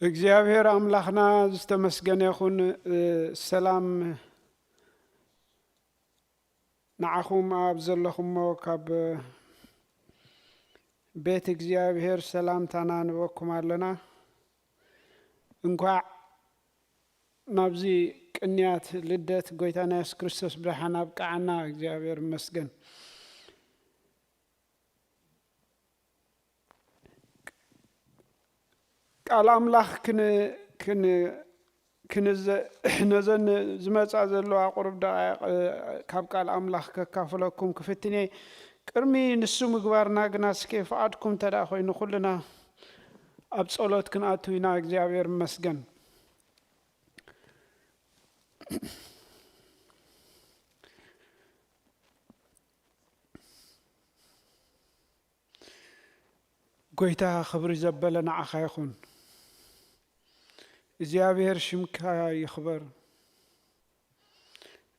እግዚኣብሔር ኣምላኽና ዝተመስገነ ይኹን። እ፣ ሰላም ንዓኹም ኣብ ዘለኹሞ ካብ ቤት እግዚኣብሔር ሰላምታና ንበኩም ኣለና። እንኳዕ ናብዚ ቅንያት ልደት ጎይታና የሱስ ክርስቶስ ብደሓን ኣብቅዓና። እግዚኣብሔር ይመስገን። ቃል ኣምላኽ ክን-፣ ክን-፣ ክንዘ-፣ ነዘን ዝመጻ ዘለዋ ቁሩብ ደቃይቕ፣ እ፣ ካብ ቃል ኣምላኽ ከካፍለኩም ክፍትን እየ። ቅድሚ ንሱ ምግባርና ግና እስከ ፍቓድኩም እንተ ደኣ ኮይኑ ኩልና ኣብ ጸሎት ክንኣቱ ኢና። እግዚኣብሔር ይመስገን። ጎይታ ክብሪ ዘበለ ንዓኻ ይኹን። እግዚኣብሔር ሽምካ ይኽበር።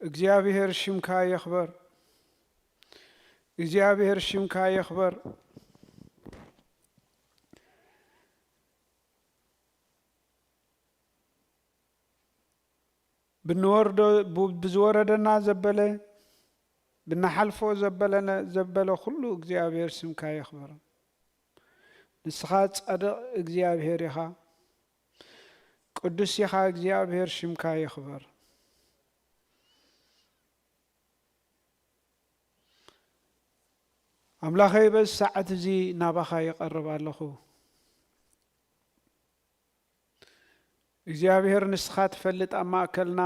እግዚኣብሔር ሽምካ ይኽበር። እግዚኣብሔር ሽምካ ይኽበር። ብንወርዶ-፣ ቡ-፣ ብዝወረደና ዘበለ፣ ብናሓልፎ ዘበለነ-፣ ዘበለ ኩሉ እግዚኣብሔር ስምካ ይኽበር። ንስኻ ጻድቕ እግዚኣብሔር ኢኻ፣ ቅዱስ ኢኻ፣ እግዚኣብሔር ሽምካ ይኽበር። ኣምላኸይ፣ በዚ ሰዓት እዚ ናባኻ ይቐርብ ኣለኹ። እግዚኣብሔር፣ ንስኻ ትፈልጥ ኣብ ማእከልና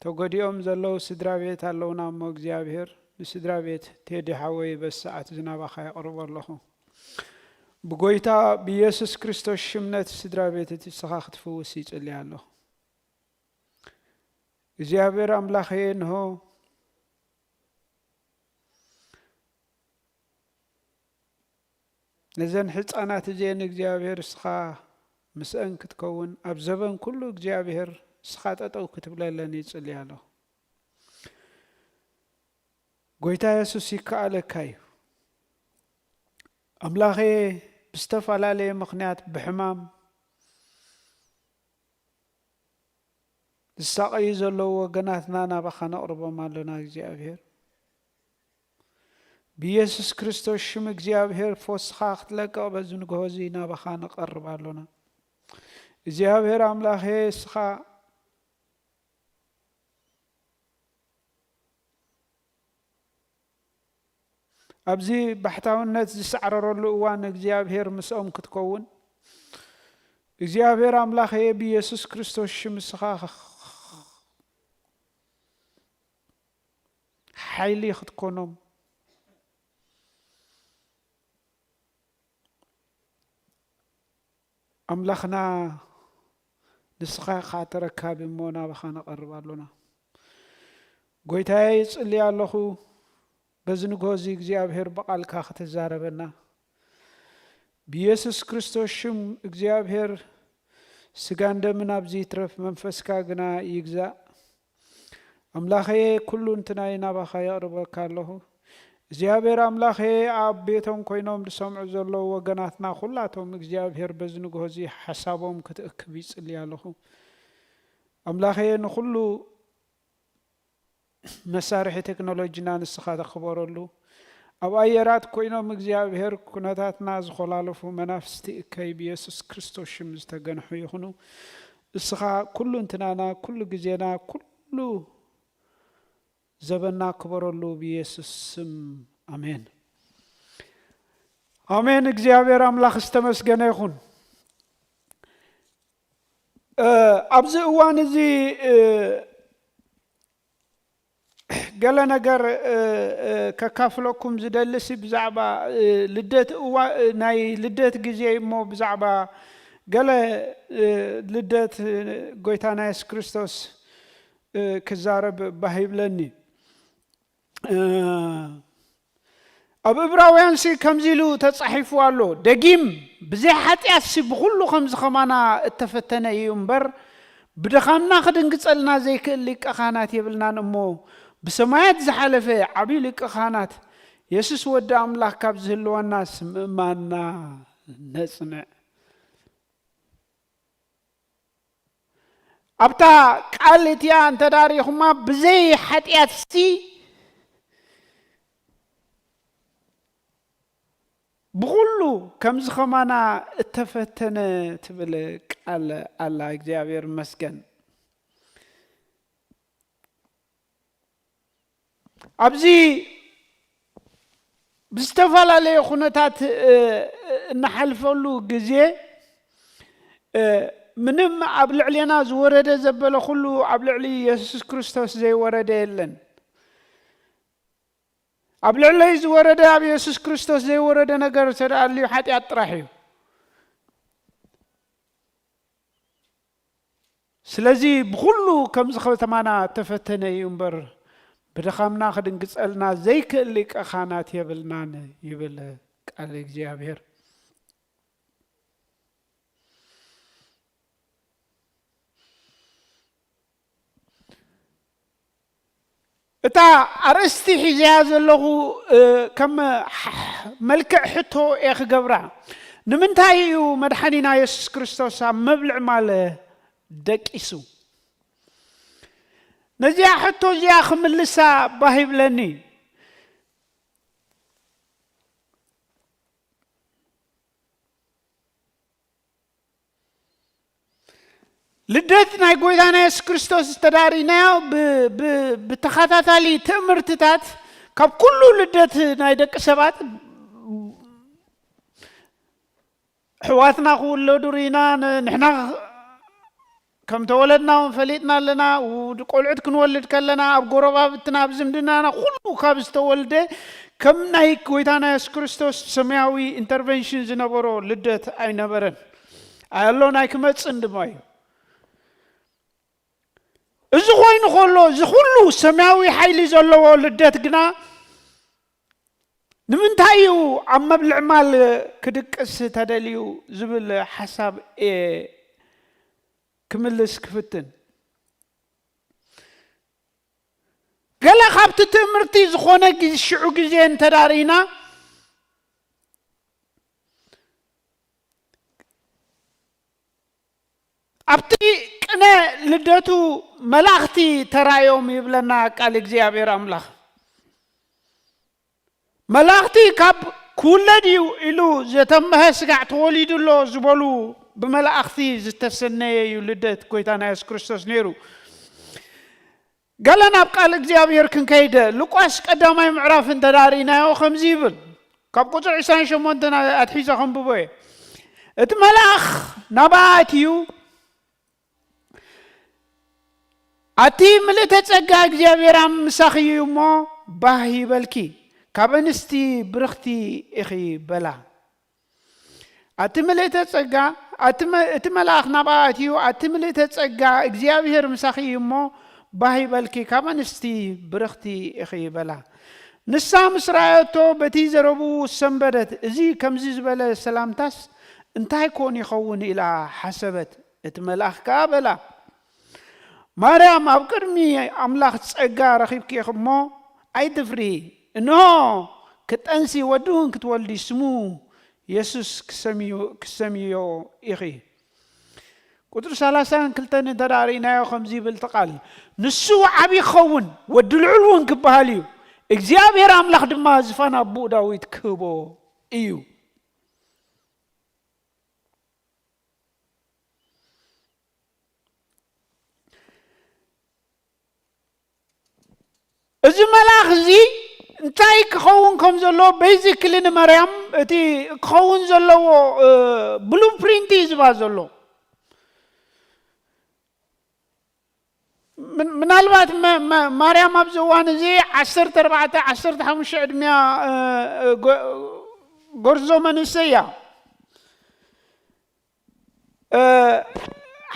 ተጎዲኦም ዘለዉ ስድራ ቤት ኣለዉና እሞ፣ እግዚኣብሔር፣ ንስድራ ቤት ቴዲ ሓወይ በዚ ሰዓት እዚ ናባኻ የቕርቦ ኣለኹ። ብጎይታ ብኢየሱስ ክርስቶስ ሽም ነቲ ስድራ ቤት እቲ ንስኻ ክትፍውስ ይጽሊ ኣለኹ። እግዚኣብሔር ኣምላኸየ፣ እንሆ ነዘን ህጻናት እዚአን እግዚኣብሔር እስኻ ምስአን ክትከውን፣ ኣብ ዘበን ኩሉ እግዚኣብሔር እስኻ ጠጠው ክትብለለን ይጽሊ ኣለኹ። ጎይታ የሱስ ይከኣለካ እዩ። ኣምላኸየ፣ ብዝተፈላለየ ምኽንያት ብሕማም ዝሳቐዩ ዘለዉ ወገናትና ናባኻ ነቕርቦም ኣሎና እግዚኣብሔር። ብኢየሱስ ክርስቶስ ሽም እግዚኣብሔር ፈውስኻ ክትለቅቕ በዚ ንግሆ እዚ ናባኻ ንቐርብ ኣሎና። እግዚኣብሔር ኣምላኸየ፣ እስኻ ኣብዚ ባሕታውነት ዝሰዕረረሉ እዋን እግዚኣብሔር ምስኦም ክትከውን፣ እግዚኣብሔር ኣምላኸየ ብኢየሱስ ክርስቶስ ሽም እስኻ ሓይሊ ክትኮኖም፣ ኣምላኽና ንስኻ ኢኻ ተረካቢ እሞ ናባኻ ንቐርብ ኣሎና። ጎይታየ፣ ይጽሊ ኣለኹ፣ በዚ ንግሆ እዚ እግዚኣብሔር ብቓልካ ክትዛረበና፣ ብኢየሱስ ክርስቶስ ሽም እግዚኣብሔር፣ ስጋን ደምን ኣብዚ ይትረፍ፣ መንፈስካ ግና ይግዛእ። ኣምላኸየ፣ ኩሉ እንትናይ ናባኻ የቕርበካ ኣለኹ። እግዚኣብሔር ኣምላኸየ፣ ኣብ ቤቶም ኮይኖም ዝሰምዑ ዘለዉ ወገናትና ኩላቶም እግዚኣብሔር በዚ ንግሆ እዚ ሓሳቦም ክትእክብ ይጽሊ ኣለኹ። ኣምላኸየ፣ ንኹሉ መሳርሒ ቴክኖሎጂና ንስኻ ተኽበረሉ። ኣብ ኣየራት ኮይኖም እግዚኣብሔር ኩነታትና ዝኾላለፉ መናፍስቲ እከይ ብየሱስ ክርስቶስ ሽም ዝተገንሑ ይኹኑ። እስኻ ኩሉ እንትናና፣ ኩሉ ግዜና፣ ኩሉ ዘበና ክበረሉ ብየሱስ ስም፣ ኣሜን። ኣሜን። እግዚኣብሔር ኣምላኽ ዝተመስገነ ይኹን። እ፣ ኣብዚ እዋን እዚ፣ እ፣ ገለ ነገር፣ እ፣ እ፣ ከካፍለኩም ዝደልሲ ብዛዕባ፣ እ፣ ልደት እዋ-፣ እ፣ ናይ ልደት ግዜ እሞ ብዛዕባ ገለ፣ እ፣ ልደት፣ እ፣ ጎይታና የሱስ ክርስቶስ፣ እ፣ ክዛረብ ባህ ይብለኒ። እ፣ ኣብ እብራውያንሲ ከምዚ ኢሉ ተጻሒፉ ኣሎ፣ ደጊም ብዘይ ሓጢኣትሲ ብኹሉ ከምዚ ኸማና እተፈተነ እዩ እምበር፣ ብድኻምና ክድንግጸልና ዘይክእል ሊቀ ካህናት የብልናን እሞ፣ ብሰማያት ዝሓለፈ ዓብዪ ሊቀ ካህናት የሱስ ወዲ ኣምላኽ ካብ ዝህልወናስ ምእማንና ነጽንዕ። ኣብታ ቃል እቲኣ እንተ ዳሪኹማ፣ ብዘይ ሓጢኣትሲ ብኹሉ ከምዚ ኸማና እተፈተነ ትብል ቃል ኣላ። እግዚኣብሔር ይመስገን። ኣብዚ ብዝተፈላለየ ኩነታት፣ እ፣ እንሓልፈሉ ግዜ፣ እ፣ ምንም ኣብ ልዕሌና ዝወረደ ዘበለ ኩሉ ኣብ ልዕሊ የሱስ ክርስቶስ ዘይወረደ የለን። ኣብ ልዕለይ ዝወረደ፣ ኣብ የሱስ ክርስቶስ ዘይወረደ ነገር እንተ ደኣ ኣልዩ ሓጢኣት ጥራሕ እዩ። ስለዚ ብኹሉ ከምዚ ከተማና እተፈተነ እዩ እምበር፣ ብድኻምና ክድንግጸልና ዘይክእል ሊቀ ካህናት የብልናን ይብል ቃል እግዚኣብሔር። እታ ኣርእስቲ ሒዘያ ዘለኹ፣ እ፣ ከም ሕ-፣ መልክዕ ሕቶ እየ ክገብራ። ንምንታይ እዩ መድሓኒና የሱስ ክርስቶስ ኣብ መብልዕ ማል ደቂሱ? ነዚኣ ሕቶ እዚኣ ክምልሳ ባህ ይብለኒ። ልደት ናይ ጎይታና የሱስ ክርስቶስ ዝተዳሪናዮ ብ-፣ ብ-፣ ብተኸታታሊ ትእምርትታት፣ ካብ ኩሉ ልደት ናይ ደቂ ሰባት፣ ኣሕዋትና ክውለዱ ርኢና፣ ን-፣ ንሕና ከም ተወለድና እውን ፈሊጥና ኣለና። ውድ-፣ ቆልዑት ክንወልድ ከለና፣ ኣብ ጎረባብትና፣ ኣብ ዝምድናና፣ ኩሉ ካብ ዝተወልደ፣ ከም ናይ ጎይታና የሱስ ክርስቶስ ሰማያዊ ኢንተርቨንሽን ዝነበሮ ልደት ኣይነበረን። ኣይ ኣሎ፣ ናይ ክመጽእን ድማ እዩ። እዚ ኮይኑ ከሎ፣ እዚ ኩሉ ሰማያዊ ሓይሊ ዘለዎ ልደት ግና ንምንታይ እዩ ኣብ መብልዕ ማል ክድቅስ ተደልዩ ዝብል ሓሳብ እየ ክምልስ ክፍትን። ገለ ካብቲ ትእምርቲ ዝኾነ ግዜ፣ ሽዑ ግዜ እንተ ደኣ ርኢና፣ ኣብቲ ቅነ ልደቱ መላእኽቲ ተራእዮም ይብለና ቃል እግዚኣብሔር ኣምላኽ። መላእኽቲ ካብ ክውለድ እዩ ኢሉ ዘተንበሀ ስጋዕ ተወሊዱ ኣሎ ዝበሉ፣ ብመላእኽቲ ዝተሰነየ እዩ ልደት ጎይታና የሱስ ክርስቶስ ነይሩ። ገለ ናብ ቃል እግዚኣብሔር ክንከይድ፣ ሉቃስ ቀዳማይ ምዕራፍ እንተ ደኣ ርኢናዮ ከምዚ ይብል፣ ካብ ቁጽሪ ዕስራን ሸሞንተን ኣትሒዘ ከንብቦ እየ። እቲ መልኣኽ ናብኣ ኣትዩ፣ "ኣቲ ምልእተ ጸጋ፣ እግዚኣብሔር ኣብ ምሳኺ እዩ እሞ፣ ባህ ይበልኪ፣ ካብ ኣንስቲ ብርኽቲ ኢኺ" በላ። ኣቲ ምልእተ ጸጋ፣ ኣቲ መ-፣ እቲ መልኣኽ ናብኣ ኣትዩ፣ "ኣቲ ምልእተ ጸጋ፣ እግዚኣብሔር ምሳኺ እዩ እሞ፣ ባህ ይበልኪ፣ ካብ ኣንስቲ ብርኽቲ ኢኺ" በላ። ንሳ ምስ ረኣየቶ፣ በቲ ዘረብኡ ሰንበደት። "እዚ ከምዚ ዝበለ ሰላምታስ እንታይ ኮን ይኸውን?" ኢላ ሓሰበት። እቲ መልኣኽ ከኣ በላ፣ "ማርያም፣ ኣብ ቅድሚ ኣምላኽ ጸጋ ረኺብኪ ኢኺ እሞ ኣይትፍርሂ። እንሆ፣ ክትጠንሲ ወዲ እውን ክትወልዲ፣ ስሙ የሱስ ክሰምዩ-፣ ክሰምዮ ኢኺ።" ቁጽሪ ሰላሳን ክልተን እንተ ደኣ ርኢናዮ ከምዚ ይብል እቲ ቃል፣ "ንሱ ዓቢ ክኸውን፣ ወዲ ልዑል እውን ክበሃል እዩ። እግዚኣብሔር ኣምላኽ ድማ ዝፋን ኣቦኡ ዳዊት ክህቦ እዩ።" እዚ መልኣኽ እዚ እንታይ ክኸውን ከም ዘለዎ፣ ቤዚክሊ ንመርያም እቲ ክኸውን ዘለዎ፣ እ፣ ብሉፕሪንት እዩ ዝባ ዘሎ። ምን-፣ ምናልባት መ-፣ መ-፣ ማርያም ኣብዚ እዋን እዚ ዓሰርተ ኣርባዕተ፣ ዓሰርተ ሓሙሽተ ዕድሚያ፣ እ፣ እ፣ ጎ-፣ ጎርዞ መንእሰይ እያ። እ፣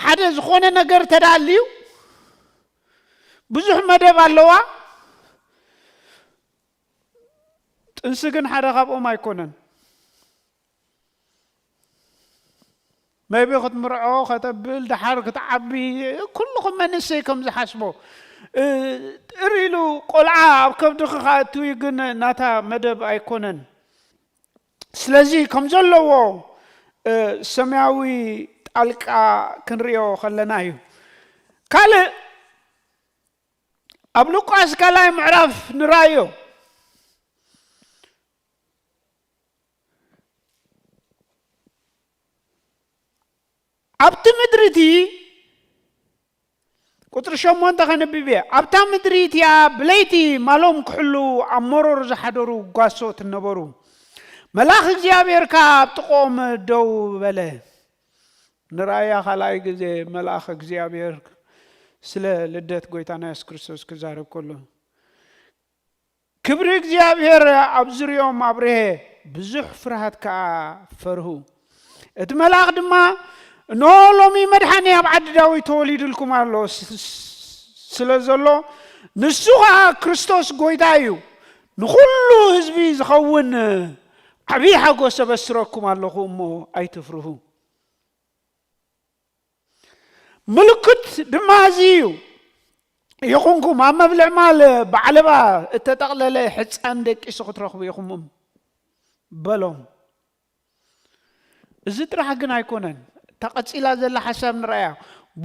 ሓደ ዝኾነ ነገር ተዳልዩ ብዙሕ መደብ ኣለዋ። ጥንሲ ግን ሓደ ካብኦም ኣይኮነን። maybe ክትምርዖ፣ ከተብል፣ ደሓር ክትዓቢ፣ ኩልኹም መንእሰይ ከም ዝሓስቦ፣ እ፣ ጥር ኢሉ ቆልዓ ኣብ ከብድኺ ክኣቱ እዩ፣ ግን ናታ መደብ ኣይኮነን። ስለዚ ከም ዘለዎ፣ እ፣ ሰማያዊ ጣልቃ ክንርእዮ ከለና እዩ። ካልእ ኣብ ሉቃስ ካልኣይ ምዕራፍ ንራእዮ። ኣብቲ ምድሪ እቲ፣ ቁጽሪ ሸሞንተ ከንብብ እየ። ኣብታ ምድሪ እቲኣ ብለይቲ ማሎም ክሕሉ ኣብ መሮር ዝሓደሩ ጓሶት ነበሩ። መልኣኽ እግዚኣብሔር ከኣ ኣብ ጥቕኦም ደው በለ። ንራእያ ካልኣይ ግዜ መልኣኽ እግዚኣብሔር ስለ ልደት ጎይታና የሱስ ክርስቶስ ክዛረብ ከሎ፣ ክብሪ እግዚኣብሔር ኣብ ዙርያኦም ኣብርሀ፣ ብዙሕ ፍርሃት ከኣ ፈርሁ። እቲ መልኣኽ ድማ፣ "እንሆ፣ ሎሚ መድሓኒ ኣብ ዓዲ ዳዊት ተወሊዱልኩም ኣሎ፣ ስ-፣ ስ-፣ ስለ ዘሎ፣ ንሱ ኸኣ ክርስቶስ ጐይታ እዩ። ንኹሉ ህዝቢ ዝኸውን ዓብዪ ሓጎስ ኣበስረኩም ኣለኹ እሞ ኣይትፍርሁ።" ምልክት ድማ እዚ እዩ፣ ይኹንኩም፣ ኣብ መብልዕ ማል ብዓለባ እተጠቕለለ ሕጻን ደቂሱ ክትረኽቡ ኢኹም በሎም። እዚ ጥራሕ ግን ኣይኮነን። እታ ቀጺላ ዘላ ሓሳብ ንረኣያ።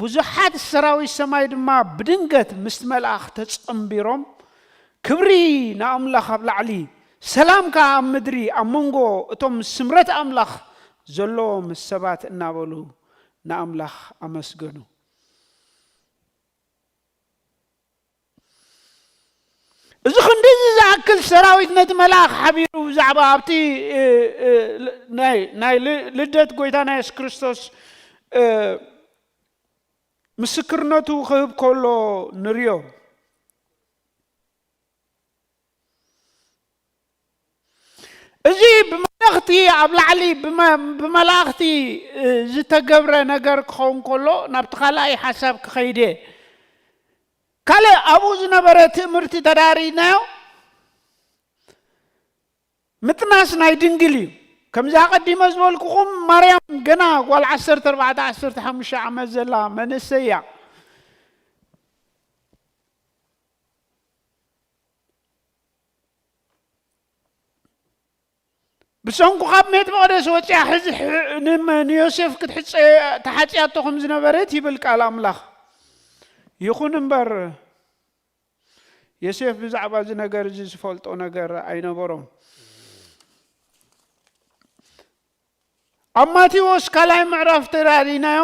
ብዙሓት ሰራዊት ሰማይ ድማ ብድንገት ምስቲ መልኣኽ ተጸንቢሮም፣ "ክብሪ ንኣምላኽ ኣብ ላዕሊ፣ ሰላም ከኣ ኣብ ምድሪ፣ ኣብ መንጎ እቶም ስምረት ኣምላኽ ዘለዎም ሰባት" እናበሉ ንኣምላኽ ኣመስገኑ። እዚ ክንድዚ ዝኣክል ሰራዊት ነቲ መልኣኽ ሓቢሩ ብዛዕባ ኣብቲ፣ እ፣ እ፣ ል-፣ ናይ፣ ናይ ል-፣ ልደት ጎይታና የሱስ ክርስቶስ፣ እ፣ ምስክርነቱ ክህብ ከሎ ንርዮ። እዚ ብመለኽቲ ኣብ ላዕሊ ብመ-፣ ብመላእኽቲ፣ እ፣ ዝተገብረ ነገር ክኸውን ከሎ፣ ናብቲ ካልኣይ ሓሳብ ክኸይድ እየ። ካልእ ኣብኡ ዝነበረ ትእምርቲ ተዳሪናዮ፣ ምጥናስ ናይ ድንግል እዩ። ከምዚ ኣቐዲመ ዝበልኩኹም፣ ማርያም ገና ጓል ዓሰርተ ኣርባዕተ ዓሰርተ ሓሙሽተ ዓመት ዘላ መንእሰይ እያ። ብሰንኩ ካብ ቤት መቕደስ ወጺኣ ሕዚ ሕ-፣ ንም-፣ ንዮሴፍ ክትሕጸ-፣ ተሓጽያቶ ከም ዝነበረት ይብል ቃል ኣምላኽ። ይኹን እምበር፣ ዮሴፍ ብዛዕባ እዚ ነገር እዚ ዝፈልጦ ነገር ኣይነበሮን። ኣብ ማቴዎስ ካልኣይ ምዕራፍ ተራዲናዮ።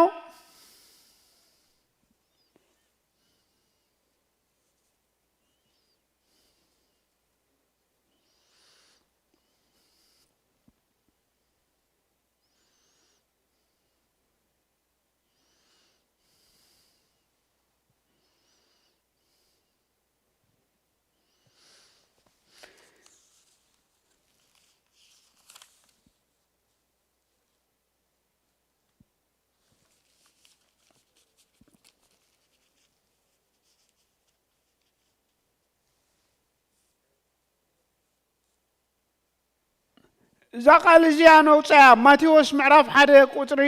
እዛ ቃል እዚኣ ነውጻያ። ማቴዎስ ምዕራፍ ሓደ ቁጽሪ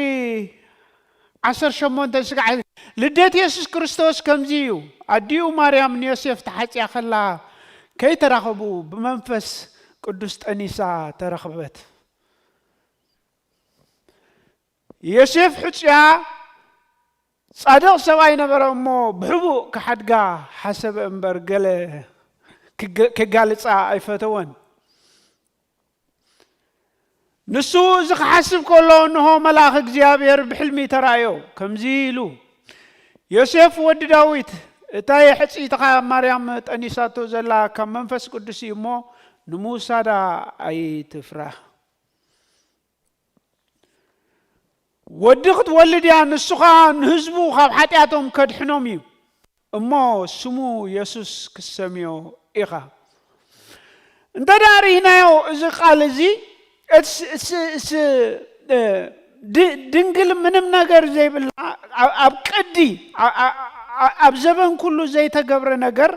ዓሰርተ ሸሞንተ ስጋዕ፣ ልደት የሱስ ክርስቶስ ከምዚ እዩ። ኣዲኡ ማርያም ንዮሴፍ ተሓጽያ ከላ ከይተራኸቡ ብመንፈስ ቅዱስ ጠኒሳ ተረኽበት። ዮሴፍ ሕጹያ ጻድቕ ሰብኣይ ነበረ እሞ ብሕቡእ ክሓድጋ ሓሰበ እምበር ገለ ክገ-፣ ከጋልጻ ኣይፈተወን። ንሱ እዚ ክሓስብ ከሎ፣ እንሆ፣ መልኣኽ እግዚኣብሔር ብሕልሚ ተራእዮ፣ ከምዚ ኢሉ፣ "ዮሴፍ ወዲ ዳዊት፣ እታ የሕጽይትኻ ማርያም ጠኒሳቶ ዘላ ካብ መንፈስ ቅዱስ እዩ እሞ፣ ንምውሳዳ ኣይትፍራህ። ወዲ ክትወልድ እያ፣ ንሱ ኸኣ ንህዝቡ ካብ ሓጢኣቶም ከድሕኖም እዩ። እሞ ስሙ የሱስ ክትሰምዮ ኢኻ።" እንተ ደኣ ርኢናዮ እዚ ቃል እዚ፣ እስ-፣ እስ-፣ እስ-፣ እ፣ ድ-፣ ድንግል ምንም ነገር ዘይብላ፣ ኣ-፣ ኣብ ቅዲ፣ ኣ-፣ ኣ-፣ ኣ-፣ ኣብ ዘበን ኩሉ ዘይተገብረ ነገር፣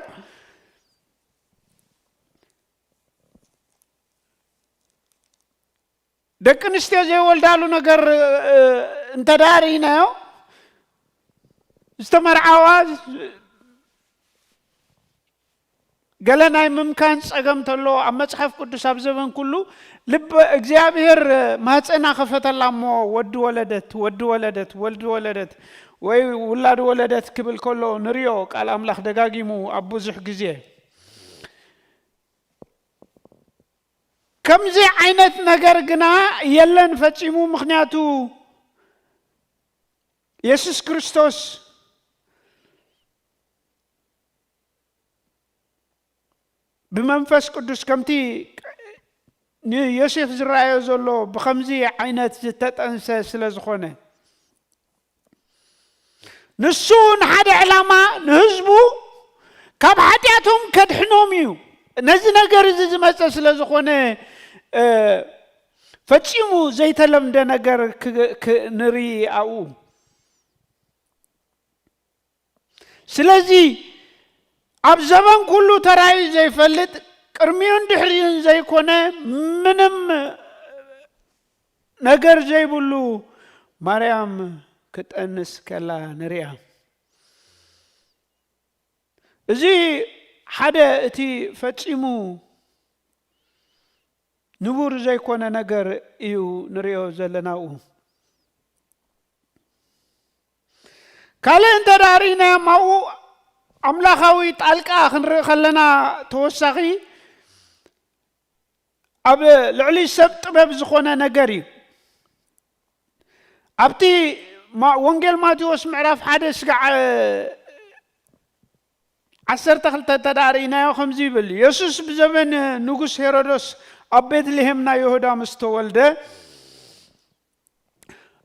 ደቂ ኣንስትዮ ዘይወልዳሉ ነገር፣ እ፣ እንተ ደኣ ርኢናዮ፣ ዝተመርዓዋ ገለ ናይ ምምካን ጸገም ተሎ፣ ኣብ መጽሓፍ ቅዱስ ኣብ ዘበን ኩሉ ልበ እግዚኣብሔር ማህጸና ከፈተላ እሞ ወዲ ወለደት፣ ወዲ ወለደት፣ ወዲ ወለደት። ወይ ውላድ ወለደት ክብል ከሎ ንሪኦ ቃል ኣምላኽ ደጋጊሙ ኣብ ብዙሕ ግዜ። ከምዚ ዓይነት ነገር ግና የለን ፈጺሙ። ምኽንያቱ የሱስ ክርስቶስ ብመንፈስ ቅዱስ ከምቲ ንዮሴፍ ዝረኣዮ ዘሎ ብኸምዚ ዓይነት ዝተጠንሰ ስለ ዝኾነ፣ ንሱ ንሓደ ዕላማ ንህዝቡ ካብ ሓጢኣቶም ከድሕኖም እዩ። ነዚ ነገር እዚ ዝመጸ ስለ ዝኾነ፣ እ፣ ፈጺሙ ዘይተለምደ ነገር ክ-፣ ክ-፣ ንርኢ ኣብኡ። ስለዚ ኣብ ዘበን ኩሉ ተራእዩ ዘይፈልጥ፣ ቅድሚኡን ድሕሪኡን ዘይኮነ፣ ምንም ነገር ዘይብሉ ማርያም ክጠንስ ከላ ንሪኣ። እዚ ሓደ እቲ ፈጺሙ ንቡር ዘይኮነ ነገር እዩ ንሪኦ ዘለና ኣብኡ። ካልእ እንተ ደኣ ርኢናዮም ኣብኡ ኣምላኻዊ ጣልቃ ክንርኢ ከለና ተወሳኺ ኣብ ልዕሊ ሰብ ጥበብ ዝኾነ ነገር እዩ። ኣብቲ ማ-፣ ወንጌል ማቴዎስ ምዕራፍ ሓደ ስጋዕ ዓሰርተ ክልተ እንተ ደኣ ርኢናዮ ከምዚ ይብል፣ የሱስ ብዘበን ንጉስ ሄሮዶስ ኣብ ቤትልሄም ናይ ይሁዳ ምስ ተወልደ፣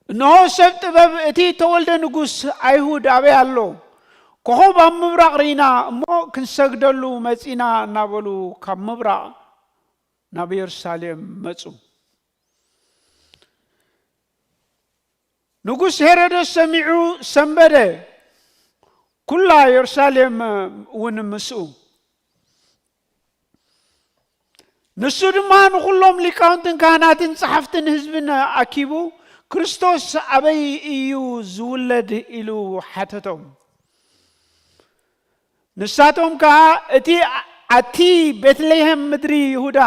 እንሆ ሰብ ጥበብ፣ "እቲ ተወልደ ንጉስ ኣይሁድ ኣበይ ኣሎ? ኮኾብ ኣብ ምብራቕ ርኢና እሞ ክንሰግደሉ መጺና" እናበሉ ካብ ምብራቕ ናብ የሩሳሌም መጹ። ንጉስ ሄሮዶስ ሰሚዑ ሰንበደ፣ ኩላ የሩሳሌም እውን ምስኡ። ንሱ ድማ ንኹሎም ሊቃውንትን ካህናትን ጸሓፍትን ህዝብን ኣኪቡ፣ "ክርስቶስ ኣበይ እዩ ዝውለድ?" ኢሉ ሓተቶም። ንሳቶም ከኣ፣ "እቲ ኣቲ ቤትልሄም ምድሪ ይሁዳ፣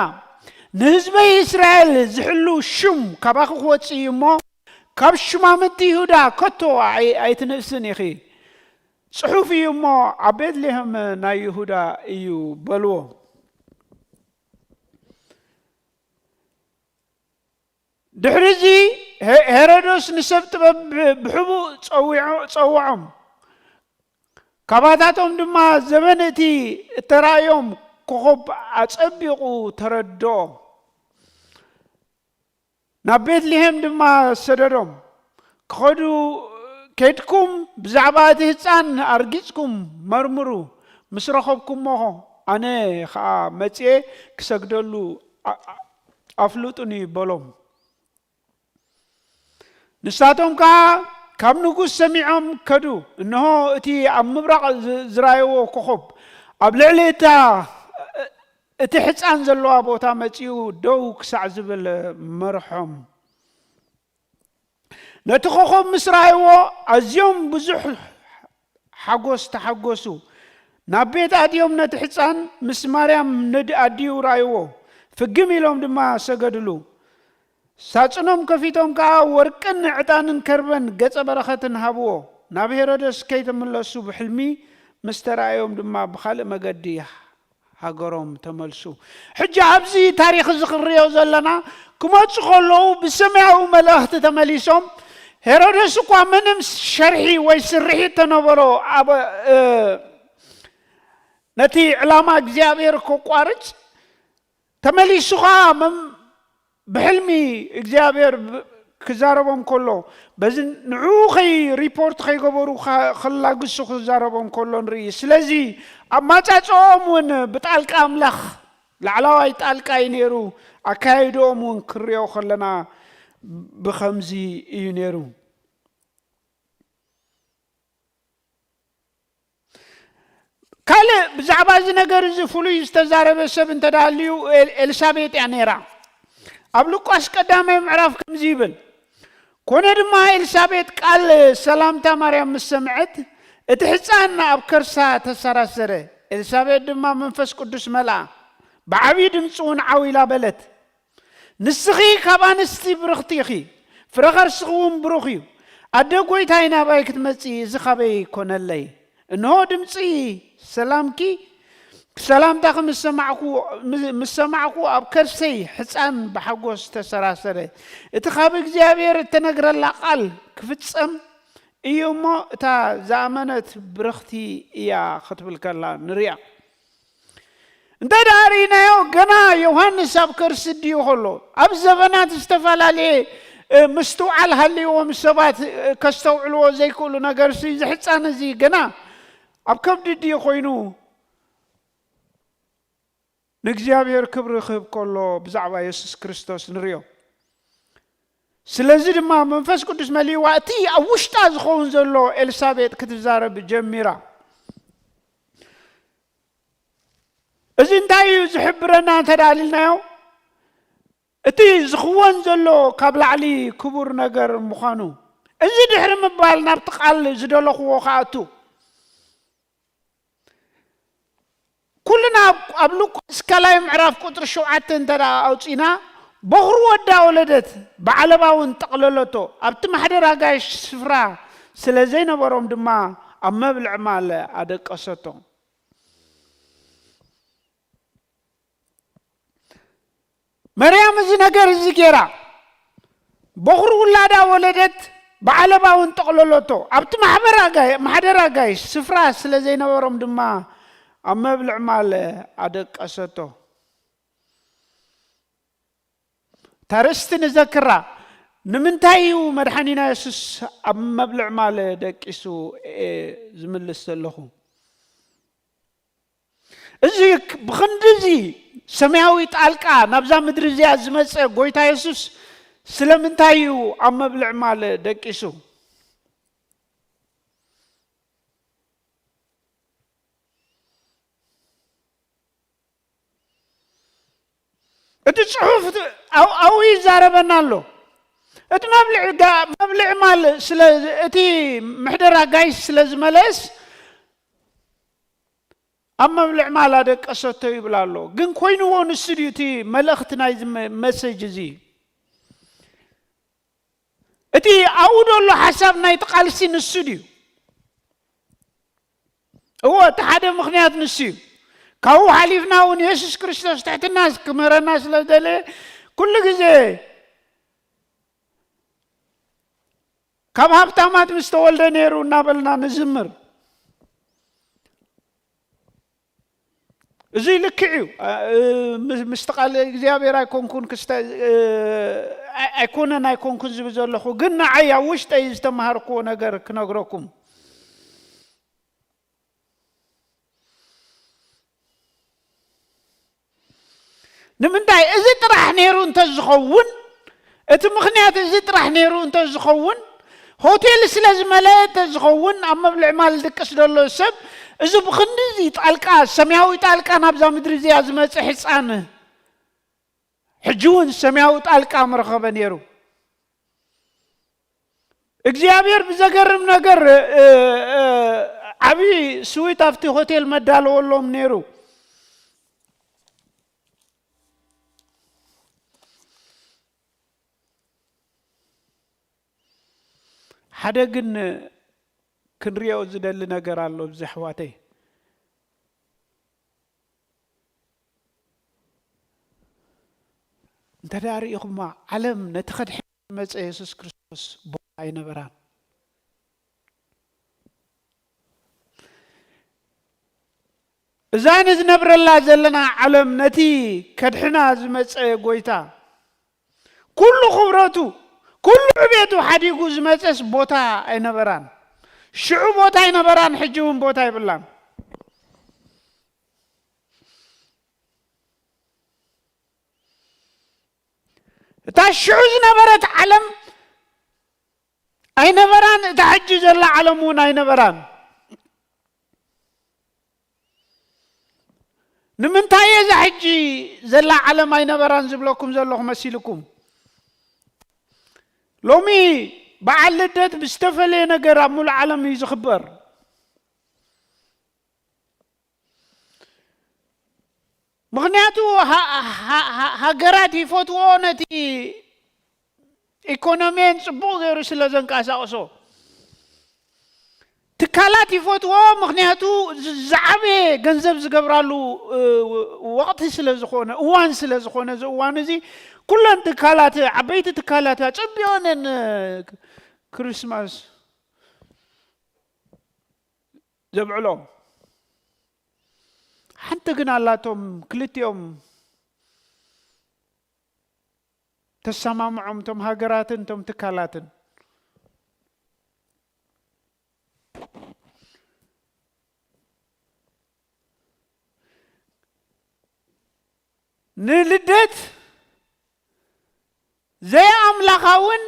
ንህዝበይ እስራኤል ዝሕሉ ሽም ካባኺ ክወጽእ እዩ እሞ፣ ካብ ሹማምንቲ ይሁዳ ከቶ ኣይ-፣ ኣይትንእስን ኢኺ። ጽሑፍ እዩ እሞ፣ ኣብ ቤትልሄም ናይ ይሁዳ እዩ" በልዎ። ድሕሪ እዚ ሄ-፣ ሄሮዶስ ንሰብ ጥበብ ብ-፣ ብሕቡእ ጸዊዖ-፣ ጸውዖም። ካባታቶም ድማ ዘበን እቲ እተራእዮም ኮኾብ ኣጸቢቑ ተረድኦ። ናብ ቤትልሄም ድማ ሰደዶም። ክኸዱ፣ "ከድኩም ብዛዕባ እቲ ህጻን ኣርጊጽኩም መርምሩ፣ ምስ ረኸብኩሞ ኣነ ኸኣ መጺኤ ክሰግደሉ ኣ-፣ ኣ-፣ ኣፍልጡኒ" በሎም። ንሳቶም ከኣ ካብ ንጉስ ሰሚዖም ከዱ። እንሆ፣ እቲ ኣብ ምብራቕ ዝ-፣ ዝረኣይዎ ኮኾብ ኣብ ልዕሊ እታ፣ እቲ ሕጻን ዘለዋ ቦታ መጺኡ ደው ክሳዕ ዝብል መርሖም። ነቲ ኮኾብ ምስ ረኣይዎ ኣዝዮም ብዙሕ ሓጎስ ተሓጎሱ። ናብ ቤት ኣትዮም ነቲ ሕጻን ምስ ማርያም ነድ-፣ ኣዲኡ ረኣይዎ። ፍግም ኢሎም ድማ ሰገድሉ። ሳጽኖም ከፊቶም ከኣ ወርቅን ዕጣንን ከርበን ገጸ በረኸትን ሃብዎ። ናብ ሄሮደስ ከይተመለሱ ብሕልሚ ምስ ተራእዮም ድማ ብኻልእ መገዲ ሃገሮም ተመልሱ። ሕጂ ኣብዚ ታሪኽ እዚ ክንሪኦ ዘለና፣ ክመጹ ከለዉ ብሰማያዊ መልእኽቲ ተመሊሶም፣ ሄሮደስ እኳ ምንም ሸርሒ ወይ ስርሒት ተነበሮ ኣብ፣ እ፣ ነቲ ዕላማ እግዚኣብሔር ከቋርጽ፣ ተመሊሱ ኸኣ መም-፣ ብሕልሚ እግዚኣብሔር ብ-፣ ክዛረቦም ከሎ፣ በዚ ንዕኡ ኸይ-፣ ሪፖርት ኸይገበሩ ኸ-፣ ኸላግሱ ክዛረቦም ከሎ ንርኢ። ስለዚ ኣማጻጽኦም እውን ብጣልቃ ኣምላኽ፣ ላዕላዋይ ጣልቃ እዩ ነይሩ። ኣካያይድኦም እውን ክንሪኦ ከለና ብኸምዚ እዩ ነይሩ። ካልእ ብዛዕባ እዚ ነገር እዚ ፍሉይ ዝተዛረበ ሰብ እንተ ደኣ ሃልዩ ኤል-፣ ኤልሳቤጥ እያ ነይራ። ኣብ ሉቃስ ቀዳማይ ምዕራፍ ከምዚ ይብል፣ "ኮነ ድማ ኤልሳቤጥ ቃል ሰላምታ ማርያም ምስ ሰምዐት፣ እቲ ሕጻን ኣብ ከርሳ ተሰራሰረ። ኤልሳቤጥ ድማ መንፈስ ቅዱስ መልኣ፣ ብዓብዪ ድምጺ እውን ዓው ኢላ በለት፣ ንስኺ ካብ ኣንስቲ ብርኽቲ ኢኺ፣ ፍረ ከርስኺ እውን ብሩኽ እዩ። ኣደ ጐይታይ፣ ናባይ ክትመጺ እዚ ኻበይ ኰነለይ? እንሆ ድምጺ ሰላምኪ፣ ሰላምታኺ ምስ ሰማዕኩ፣ ምስ ሰማዕኩ ኣብ ከርሰይ ሕጻን ብሓጎስ ተሰራሰረ። እቲ ካብ እግዚኣብሔር እተነግረላ ቃል ክፍጸም እዩ እሞ፣ እታ ዝኣመነት ብርኽቲ እያ ክትብል ከላ ንሪኣ። እንተ ደኣ ርኢናዮ፣ ገና ዮሃንስ ኣብ ከርሲ ድዩ ከሎ፣ ኣብ ዘበናት ዝተፈላለየ፣ እ፣ ምስትውዓል ሃልይዎም ሰባት፣ እ፣ ከስተውዕልዎ ዘይክእሉ ነገርሲ፣ እዚ ሕጻን እዚ ገና ኣብ ከብዲ ድዩ ኮይኑ ንእግዚኣብሔር ክብሪ ክህብ ከሎ ብዛዕባ የሱስ ክርስቶስ ንርእዮ። ስለዚ ድማ መንፈስ ቅዱስ መሊእዋ እቲ ኣብ ውሽጣ ዝኸውን ዘሎ ኤልሳቤጥ ክትዛረብ ጀሚራ። እዚ እንታይ እዩ ዝሕብረና እንተ ደኣ ኢልናዮ፣ እቲ ዝኽወን ዘሎ ካብ ላዕሊ ክቡር ነገር ምዃኑ። እዚ ድሕሪ ምባል ናብቲ ቃል ዝደለኽዎ ክኣቱ። ኩልና ኣብ፣ ኣብ ሉቃስ ካልኣይ ምዕራፍ ቁጽሪ ሸውዓተ እንተ ደኣ ኣውጺእና፣ በኹሪ ወዳ ወለደት፣ ብዓለባ እውን ጠቕለለቶ፣ ኣብቲ ማሕደር ኣጋይሽ ስፍራ ስለ ዘይነበሮም ድማ ኣብ መብልዒ ማል ኣደቀሰቶ። መርያም እዚ ነገር እዚ ገይራ፣ በኹሪ ውላዳ ወለደት፣ ብዓለባ እውን ጠቕለለቶ። ኣብቲ ማሕበር ኣጋይ-፣ ማሕደር ኣጋይሽ ስፍራ ስለ ዘይነበሮም ድማ ኣብ መብልዒ ማል ኣደቀሰቶ። እታ ርእስቲ ንዘክራ፣ ንምንታይ እዩ መድሓኒና የሱስ ኣብ መብልዒ ማል ደቂሱ? እየ ዝምልስ ዘለኹ። እዚ ክ-፣ ብኽንድዚ ሰማያዊ ጣልቃ ናብዛ ምድሪ እዚኣ ዝመጸ ጎይታ የሱስ ስለምንታይ እዩ ኣብ መብልዒ ማል ደቂሱ? እቲ ጽሑፍ ት-፣ ኣው-፣ ኣብኡ ይዛረበና ኣሎ። እቲ መብልዒ ጋ-፣ መብልዒ ማል ስለ፣ እቲ ምሕደራ ጋይስ ስለ ዝመለስ፣ ኣብ መብልዒ ማል ኣደቀሰቶ ይብል ኣሎ። ግን ኮይንዎ ንሱ ድዩ እቲ መልእኽቲ ናይዚ መ-፣ መሰጅ እዚ? እቲ ኣብኡ ዘሎ ሓሳብ ናይቲ ቃልሲ ንሱ ድዩ? እወ፣ እቲ ሓደ ምኽንያት ንሱ እዩ። ካብኡ ሓሊፍና እውን የሱስ ክርስቶስ ትሕትና ክምህረና ስለ ዝደለየ፣ ኩሉ ግዜ ካብ ሃብታማት ምስ ተወልደ ነይሩ እናበልና ንዝምር። እዚ ልክዕ እዩ። እ፣ ምስ፣ ምስቲ ቃል እግዚኣብሔር ኣይኮንኩን ክስተ-፣ እ፣ ኣይ-፣ ኣይኮነን ኣይኮንኩን ዝብል ዘለኹ፣ ግን ንዓይ ኣብ ውሽጠይ ዝተማሃርኩዎ ነገር ክነግረኩም። ንምንታይ እዚ ጥራሕ ነይሩ እንተዝኸውን፣ እቲ ምኽንያት እዚ ጥራሕ ነይሩ እንተዝኸውን፣ ሆቴል ስለ ዝመለአ እንተዝኸውን፣ ኣብ መብልዒ ማል ድቅስ ዘሎ ሰብ፣ እዚ ብኽንድዚ ጣልቃ፣ ሰማያዊ ጣልቃ ናብዛ ምድሪ እዚኣ ዝመጽእ ሕጻን፣ ሕጂ እውን ሰማያዊ ጣልቃ ምረኸበ ነይሩ። እግዚኣብሔር ብዘገርም ነገር፣ እ፣ እ፣ ዓብዪ ስዊት ኣብቲ ሆቴል መዳለወሎም ነይሩ። ሓደ ግን ክንሪኦ ዝደሊ ነገር ኣሎ፣ እዚ ኣሕዋተይ። እንተ ደኣ ርኢኹማ፣ ዓለም ነቲ ከድሕን ዝመጸ የሱስ ክርስቶስ ቦታ ኣይነበራን። እዛ ንዝነብረላ ዘለና ዓለም ነቲ ከድሕና ዝመጸ ጎይታ፣ ኩሉ ክብረቱ፣ ኩሉ ዕቤቱ ሓዲጉ ዝመጸስ ቦታ ኣይነበራን። ሽዑ ቦታ ኣይነበራን፣ ሕጂ እውን ቦታ የብላን። እታ ሽዑ ዝነበረት ዓለም ኣይነበራን፣ እታ ሕጂ ዘላ ዓለም እውን ኣይነበራን። ንምንታይ እየ እዛ ሕጂ ዘላ ዓለም ኣይነበራን ዝብለኩም ዘለኹ መሲልኩም? ሎሚ በዓል ልደት ብዝተፈለየ ነገር ኣብ ሙሉእ ዓለም እዩ ዝኽበር። ምኽንያቱ ሃ-፣ ሃ-፣ ሃ-፣ ሃገራት ይፈትዎ ነቲ ኢኮኖሚየን ጽቡቕ ገይሩ ስለ ዘንቀሳቕሶ። ትካላት ይፈትዎ፣ ምኽንያቱ ዝ-፣ ዝዓበየ ገንዘብ ዝገብራሉ፣ እ፣ ወቕቲ ስለ ዝኾነ፣ እዋን ስለ ዝኾነ፣ እዚ እዋን እዚ ኩለን ትካላት፣ ዓበይቲ ትካላት ኣጸቢቐን እየን፣ እ፣ ክሪስማስ ዘብዕሎም። ሓንቲ ግን ኣላቶም፣ ክልቲኦም ተሰማምዖም፣ እቶም ሃገራትን እቶም ትካላትን። ንልደት ዘይኣምላኻውን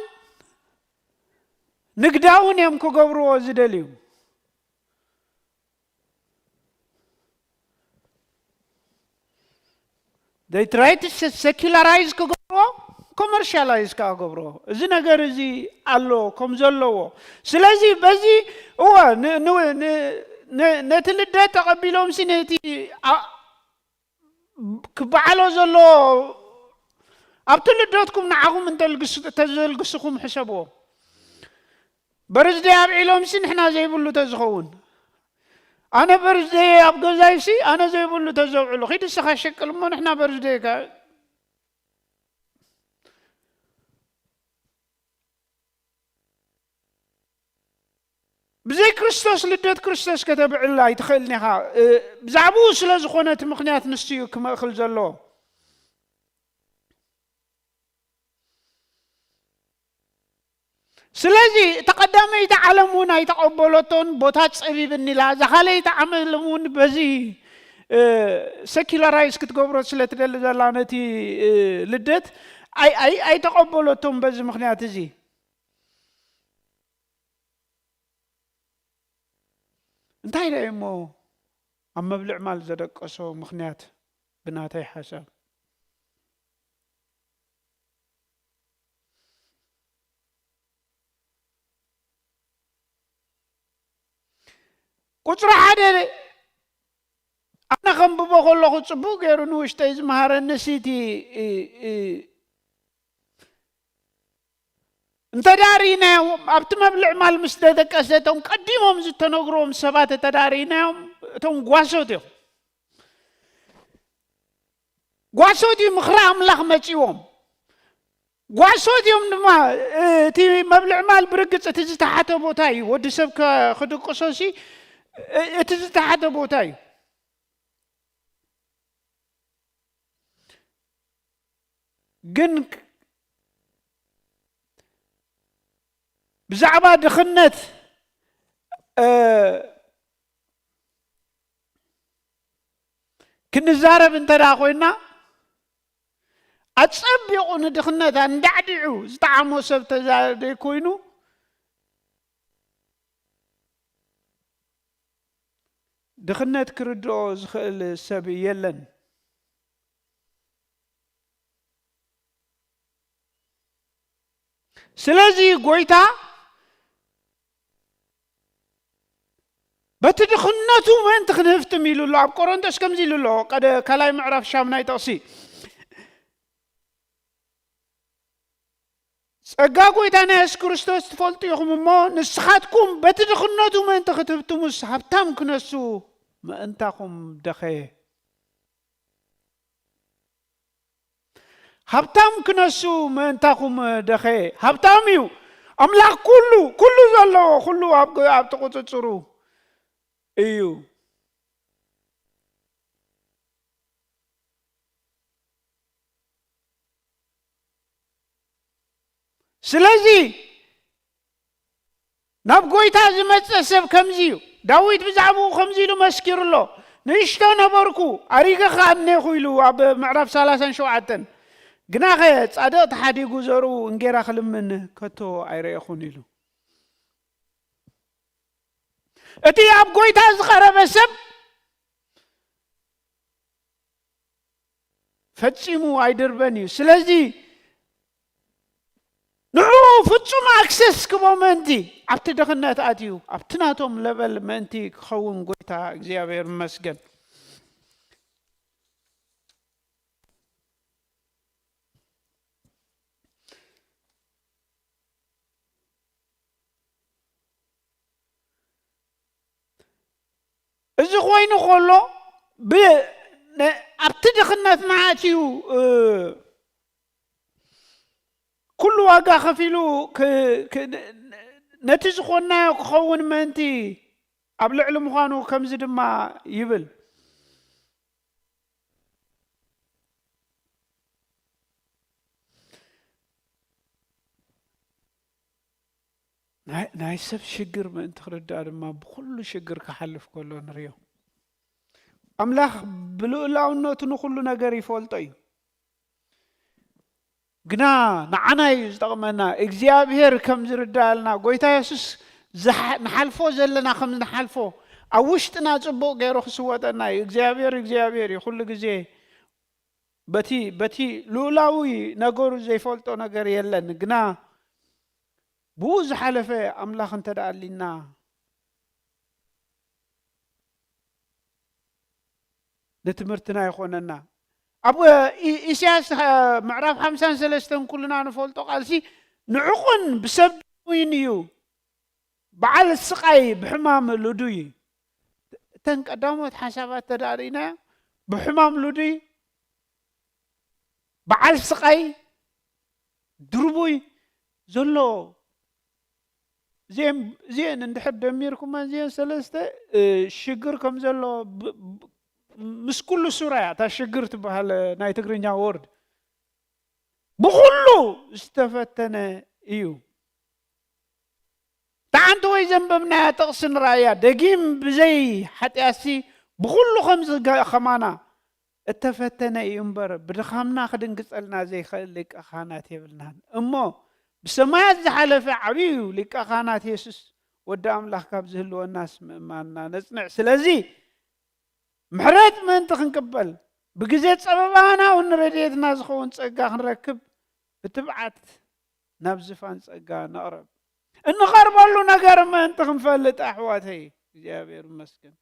ንግዳውን እዮም ክገብርዎ ዝደልዩ። They try to se-, secularize ክገብርዎ፣ commercialize ከዓ ክገብርዎ። እዚ ነገር እዚ ኣሎ ከም ዘለዎ። ስለዚ በዚ፣ እወ፣ ን-፣ ን-፣ ን-፣ ን-፣ ነቲ ልደት ተቐቢሎምሲ ነቲ ኣ-፣ ክበዓሎ ዘሎ ኣብቲ ልደትኩም ንዓኹም እንተልግስ-፣ ተዘልግስኹም ሕሰብዎ። በርዝደይ ኣብዒሎምሲ ንሕና ዘይብሉ ተዝኸውን፣ ኣነ በርዝደይ ኣብ ገዛይሲ ኣነ ዘይብሉ ተዘብዕሉ፣ ኺድ እስኻ ሸቅል እሞ ንሕና በርዝደይካ። ብዘይ ክርስቶስ ልደት ክርስቶስ ከተብዕል ኣይትኽእልን ኢኻ። እ፣ ብዛዕባኡ ስለ ዝኾነ እቲ ምኽንያት ንሱ እዩ ክመእኽል ዘለዎ። ስለዚ እታ ቀዳመይቲ ዓለም እውን ኣይተቐበለቶን፣ ቦታ ጸቢብኒ ኢላ። እዛ ካልኣይቲ ዓለም እውን በዚ፣ እ፣ ሰኪላራይዝ ክትገብሮ ስለ ትደሊ ዘላ ነቲ፣ እ፣ ልደት ኣይ-፣ ኣይ-፣ ኣይተቐበለቶን በዚ ምኽንያት እዚ። እንታይ ደኣ እሞ ኣብ መብልዕ ማል ዘደቀሶ ምኽንያት ብናተይ ሓሳብ? ቁጽሪ ሓደ ኣነ ከንብቦ ከለኹ ጽቡቕ ገይሩ ንውሽጠይ ዝመሃረኒ ሲቲ እ-፣ እ-፣ እንተ ደኣ ርኢናዮም ኣብቲ መብልዕ ማል ምስ ደደቀሰ እቶም ቀዲሞም ዝተነግርዎም ሰባት እንተ ደኣ ርኢናዮም እቶም ጓሶት እዮም። ጓሶት እዩ ምኽሪ ኣምላኽ መጺዎም። ጓሶት እዮም ድማ፣ እ፣ እቲ መብልዕ ማል ብርግጽ እቲ ዝተሓተ ቦታ እዩ። ወዲ ሰብ ከ-፣ ክድቅሶ ሲ፣ እ፣ እቲ ዝተሓተ ቦታ እዩ። ግን ብዛዕባ ድኽነት፣ እ፣ ክንዛረብ እንተ ደኣ ኮይና፣ ኣጸቢቑ ንድኽነት ኣንዳዕዲዑ ዝጠዓሞ ሰብ ተዛደይ ኮይኑ፣ ድኽነት ክርድኦ ዝኽእል ሰብ የለን። ስለዚ ጎይታ በቲ ድኽነቱ ምእንቲ ክንህፍትም ኢሉ ኣሎ። ኣብ ቆሮንቶስ ከምዚ ኢሉ ኣሎ፣ ቀደ-፣ ካልኣይ ምዕራፍ ሻምናይ ጥቕሲ፣ "ጸጋ ጎይታና የሱስ ክርስቶስ ትፈልጡ ኢኹም እሞ፣ ንስኻትኩም በቲ ድኽነቱ ምእንቲ ክትህብትሙስ ሃብታም ክነሱ ምእንታኹም ደኸየ?" ሃብታም ክነሱ ምእንታኹም ደኸየ። ሃብታም እዩ። ኣምላኽ ኩሉ፣ ኩሉ ዘለዎ፣ ኩሉ ኣብ፣ ኣብ ትቁጽጽሩ እዩ። ስለዚ ናብ ጎይታ ዝመጸ ሰብ ከምዚ እዩ። ዳዊት ብዛዕባኡ ከምዚ ኢሉ መስኪሩ ኣሎ፣ "ንእሽቶ ነበርኩ፣ ኣሪገ ኸኣ እኔኹ" ኢሉ ኣብ ምዕራፍ ሰላሳን ሸውዓተን። "ግናኸ ጻድቕ ተሓዲጉ ዘርኡ እንጌራ ክልምን ከቶ ኣይረኤኹን" ኢሉ። እቲ ኣብ ጎይታ ዝቐረበ ሰብ ፈጺሙ ኣይድርበን እዩ። ስለዚ ንዕኡ ፍጹም ኣክሰስ ክቦ ምእንቲ ኣብቲ ድኽነት ኣትዩ ኣብቲ ናቶም ለበል ምእንቲ ክኸውን ጎይታ እግዚኣብሔር ይመስገን። እዚ ኮይኑ ከሎ ብ-፣ ነ-፣ ኣብቲ ድኽነትና ኣትዩ፣ እ፣ ኩሉ ዋጋ ከፊሉ ክ-፣ ክ-፣ ነቲ ዝኾንናዮ ክኸውን ምእንቲ ኣብ ልዕሊ ምዃኑ ከምዚ ድማ ይብል። ናይ፣ ናይ ሰብ ሽግር ምእንቲ ክርዳእ ድማ ብኹሉ ሽግር ክሓልፍ ከሎ ንሪኦ። ኣምላኽ ብልኡላውነቱ ንኹሉ ነገር ይፈልጦ እዩ። ግና ንዓና እዩ ዝጠቕመና። እግዚኣብሔር ከም ዝርዳእልና፣ ጎይታ የሱስ ዝሓ-፣ ንሓልፎ ዘለና ከም ንሓልፎ ኣብ ውሽጥና ጽቡቕ ገይሩ ክስወጠና እዩ። እግዚኣብሔር እግዚኣብሔር እዩ። ኩሉ ግዜ በቲ፣ በቲ ልኡላዊ ነገሩ ዘይፈልጦ ነገር የለን። ግና ብኡ ዝሓለፈ ኣምላኽ እንተ ደኣ ኣሊና፣ ንትምህርትና ይኾነና። ኣብ ኢ-፣ ኢሳያስ፣ እ፣ ምዕራፍ ሓምሳን ሰለስተን ኩልና ንፈልጦ ቃልሲ፣ ንዕቑን ብሰብ ድውይን እዩ፣ በዓል ስቓይ ብሕማም ልዱይ። እተን ቀዳሞት ሓሳባት ተዳሪእና፣ ብሕማም ልዱይ፣ በዓል ስቓይ ድርቡይ ዘሎ፣ እዚአን፣ እዚአን እንድሕር ደሚርኩመን፣ እዚአን ሰለስተ፣ እ፣ ሽግር ከም ዘሎ ብ-፣ ብ-፣ ምስ ኩሉ ሱራ እያ እታ ሽግር ትበሃል ናይ ትግርኛ ወርድ። ብኹሉ ዝተፈተነ እዩ። እታ ሓንቲ ወይ ዘንበብናያ ጥቕሲ ንረኣያ፣ ደጊም ብዘይ ሓጢኣትሲ ብኹሉ ከም ዝገ-፣ ከማና እተፈተነ እዩ እምበር፣ ብድኻምና ክድንግጸልና ዘይክእል ሊቀ ካህናት የብልናን። እሞ ብሰማያት ዝሓለፈ ዓብዩ ሊቀ ካህናት የሱስ ወዲ ኣምላኽ ካብ ዝህልወናስ ምእማንና ነጽንዕ። ስለዚ ምሕረት ምእንቲ ክንቅበል፣ ብግዜ ጸበባና እውን ንረድኤትና ዝኸውን ጸጋ ክንረክብ ብትብዓት ናብ ዝፋን ጸጋ ንቕረብ። እንቐርበሉ ነገር ምእንቲ ክንፈልጥ ኣሕዋተይ፣ እግዚኣብሔር ይመስገን።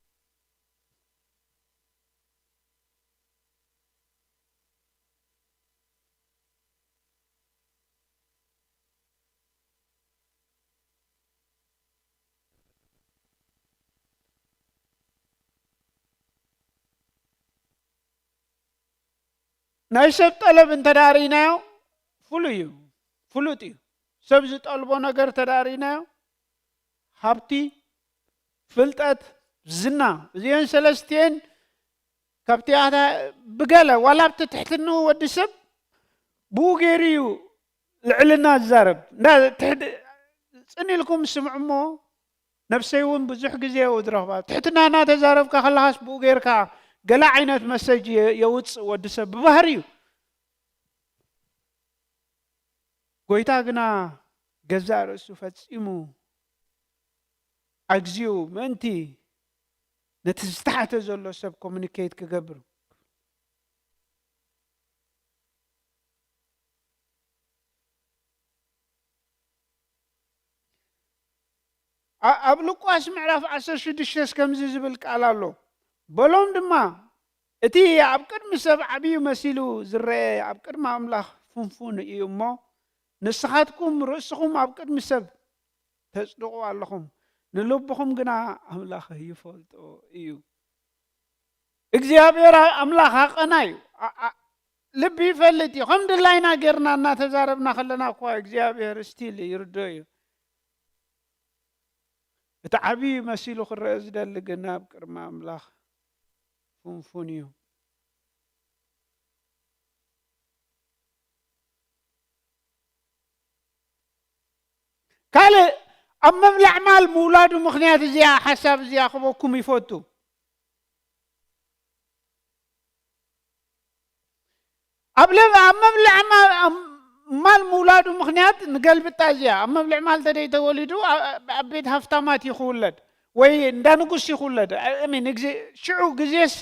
ናይ ሰብ ጠለብ እንተ ደኣ ርኢናዮ ፍሉይ እዩ፣ ፍሉጥ እዩ። ሰብ ዝጠልቦ ነገር እንተ ደኣ ርኢናዮ፣ ሃብቲ፣ ፍልጠት፣ ዝና፣ እዚአን ሰለስቲአን ካብቲ ኣታ ብገለ ዋላ ኣብቲ ትሕትንኡ ወዲ ሰብ ብኡ ገይሩ እዩ ልዕልና ዝዛረብ። እንዳ ትሕት-፣ ጽን ኢልኩም ስምዑ እሞ፣ ነፍሰይ እውን ብዙሕ ግዜ እየ ዝረኽባ። ትሕትና እናተዛረብካ ከለኻስ ብኡ ጌርካ ገለ ዓይነት መሰጅ የ-፣ የውጽእ ወዲ ሰብ ብባህሪኡ። ጎይታ ግና ገዛእ ርእሱ ፈጺሙ ኣግዚኡ ምእንቲ ነቲ ዝተሓተ ዘሎ ሰብ ኮሙኒኬት ክገብር። ኣ-፣ ኣብ ሉቃስ ምዕራፍ ዓሰርተ ሽዱሽተ ከምዚ ዝብል ቃል ኣሎ። በሎም ድማ፣ "እቲ ኣብ ቅድሚ ሰብ ዓብዩ መሲሉ ዝረአ ኣብ ቅድሚ ኣምላኽ ፍንፉን እዩ እሞ፣ ንስኻትኩም ርእስኹም ኣብ ቅድሚ ሰብ ተጽድቑ ኣለኹም፣ ንልብኹም ግና ኣምላኽ ይፈልጦ እዩ።" እግዚኣብሔር ኣምላኽ ኣቐና እዩ። ኣ-፣ ኣ-፣ ልቢ ይፈልጥ እዩ። ከም ድላይና ጌርና እናተዛረብና ከለና እኳ እግዚኣብሔር ስቲል ይርዶ እዩ። እቲ ዓብዪ መሲሉ ክረአ ዝደሊ ግን ኣብ ቅድሚ ኣምላኽ ፍንፉን እዩ። ካልእ ኣብ ምብላዕ ማል ምውላዱ ምኽንያት እዚኣ ሓሳብ እዚኣ ክበኩም ይፈቱ። ኣብ ለ-፣ ኣብ መብልዕ ማ-፣ ኣብ ማል ምውላዱ ምኽንያት ንገልብጣ እዚኣ፣ ኣብ መብልዕ ማል ተደይ ተወሊዱ ኣ-፣ ኣብ ቤት ሃፍታማት እዩ ክውለድ ወይ እንዳ ንጉስ እዩ ክውለድ። I mean፣ ግዜ፣ ሽዑ ግዜስ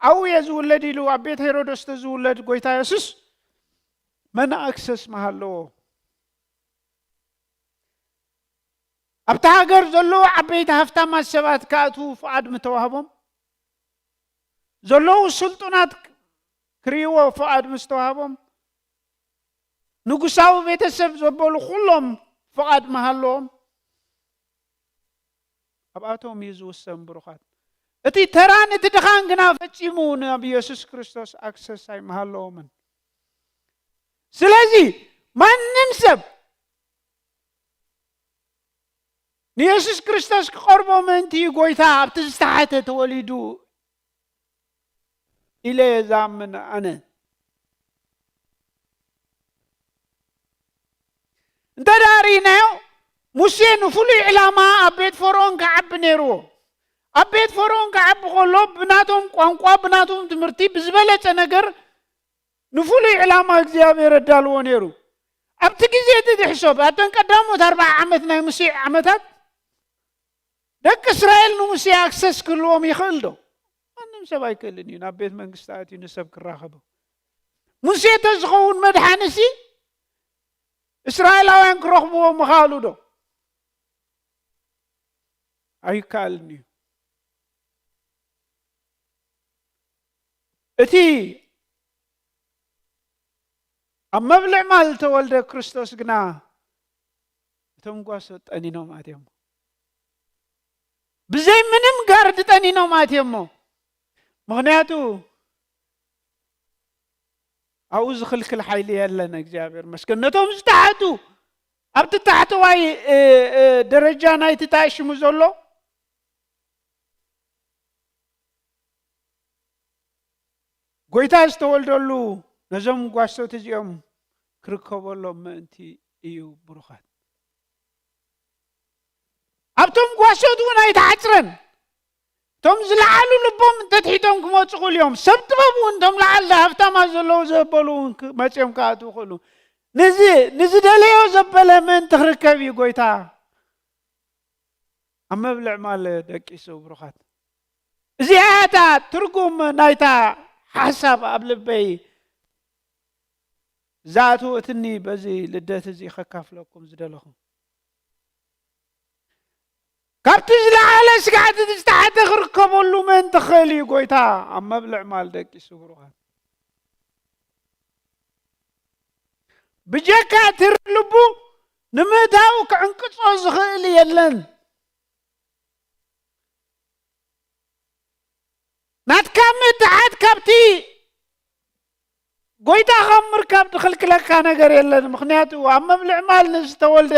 ኣብኡ እየ ዝውለድ ኢሉ ኣብ ቤት ሄሮዶስ ተዝውለድ ጎይታ የሱስ መን ኣክሰስ ምሃለዎ? ኣብቲ ሃገር ዘለዉ ዓበይቲ ሃፍታማት ሰባት ክኣትዉ ፍቓድ ምተዋህቦም፣ ዘለዉ ስልጡናት ክርእይዎ ፍቓድ ምስ ተዋህቦም፣ ንጉሳዊ ቤተሰብ ዘበሉ ኩሎም ፍቓድ ምሃለዎም፣ ኣብኣቶም እዩ ዝውሰን። ብሩኻት፣ እቲ ተራን እቲ ድኻን ግና ፈጺሙ ናብ ኢየሱስ ክርስቶስ ኣክሰስ ኣይምሃለዎምን። ስለዚ ማንም ሰብ ንየሱስ ክርስቶስ ክቐርቦ ምእንቲ እዩ ጎይታ ኣብቲ ዝተሓተ ተወሊዱ ኢለ እየ ዝኣምን ኣነ። እንተ ደኣ ርኢናዮ፣ ሙሴ ንፍሉይ ዕላማ ኣብ ቤት ፈርኦን ክዓቢ ነይርዎ። ኣብ ቤት ፈርኦን ክዓቢ ከሎ ብናቶም ቋንቋ፣ ብናቶም ትምህርቲ፣ ብዝበለጸ ነገር ንፍሉይ ዕላማ እግዚኣብሔር ኣዳልዎ ነይሩ። ኣብቲ ግዜ እቲ ትሕሰብ፣ ኣብተን ቀዳሞት ኣርብዓ ዓመት ናይ ሙሴ ዓመታት፣ ደቂ እስራኤል ንሙሴ ኣክሰስ ክህልዎም ይኽእል ዶ? ማንም ሰብ ኣይክእልን እዩ ናብ ቤት መንግስቲ ኣትዩ ንሰብ ክራኸቦ። ሙሴ ተዝኸውን መድሓኒሲ እስራኤላውያን ክረኽብዎ ምኻሉ ዶ? ኣይከኣልን እዩ። እቲ ኣብ መብልዕ ማል ዝተወልደ ክርስቶስ ግና እቶም ጓሶት ጠኒኖም ኣትዮም። ብዘይ ምንም ጋርድ ጠኒኖም ኣትዮሞ። ምኽንያቱ ኣብኡ ዝኽልክል ሓይሊ የለን። እግዚኣብሔር መስገን ነቶም ዝተሓቱ ኣብቲ ታሕተዋይ፣ እ፣ እ፣ ደረጃ ናይቲ ታሽሙ ዘሎ ጎይታ ዝተወልደሉ ነዞም ጓሶት እዚኦም ክርከበሎም ምእንቲ እዩ። ብሩኻት፣ ኣብቶም ጓሶት እውን ኣይተዓጽረን። እቶም ዝለዓሉ ልቦም እንተትሒቶም ክመጹ ክእሉ እዮም። ሰብ ጥበብ እውን እቶም ለዓል ሃብታማት ዘለዉ ዘበሉ እውን ክ-፣ መጺኦም ክኣትዉ ክእሉ። ንዚ፣ ንዝደለዮ ዘበለ ምእንቲ ክርከብ እዩ ጎይታ ኣብ መብልዕ ማል ደቂሱ። ብሩኻት፣ እዚኣ እታ ትርጉም ናይታ ሓሳብ ኣብ ልበይ ዝኣተወትኒ በዚ ልደት እዚ ከካፍለኩም ዝደለኹ። ካብቲ ዝለዓለ ስጋዕቲ ዝተሓተ ክርከበሉ ምእንቲ ክእል እዩ ጎይታ ኣብ መብልዕ ማል ደቂሱ። ብሩኻት፣ ብጀካ እቲ ርእ ልቡ ንምእታው ክዕንቅጾ ዝኽእል የለን። ናትካ ምትሓት ካብቲ ጎይታ ካብ ምርካብ ዝኽልክለካ ነገር የለን። ምኽንያቱ ኣብ መብልዕ ማል ንዝተወልደ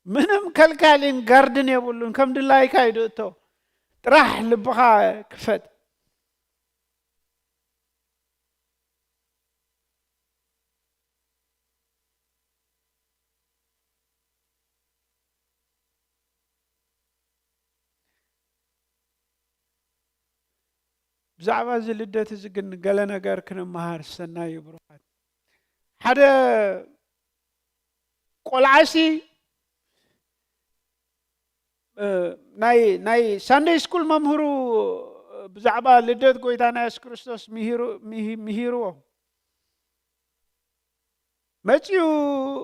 ምንም ከልካሊን ጋርድን የብሉን። ከም ድላይካ እዩ ድእቶ። ጥራሕ ልብኻ ክፈት። ብዛዕባ እዚ ልደት እዚ ግን ገለ ነገር ክንመሃር ሰናይ እዩ ብሩኻት። ሓደ ቆልዓሲ፣ እ፣ ናይ፣ ናይ ሳንደይ ስኩል መምህሩ ብዛዕባ ልደት ጎይታና የሱስ ክርስቶስ ምሂሩ፣ ምሂ-፣ ምሂርዎ። መጺኡ፣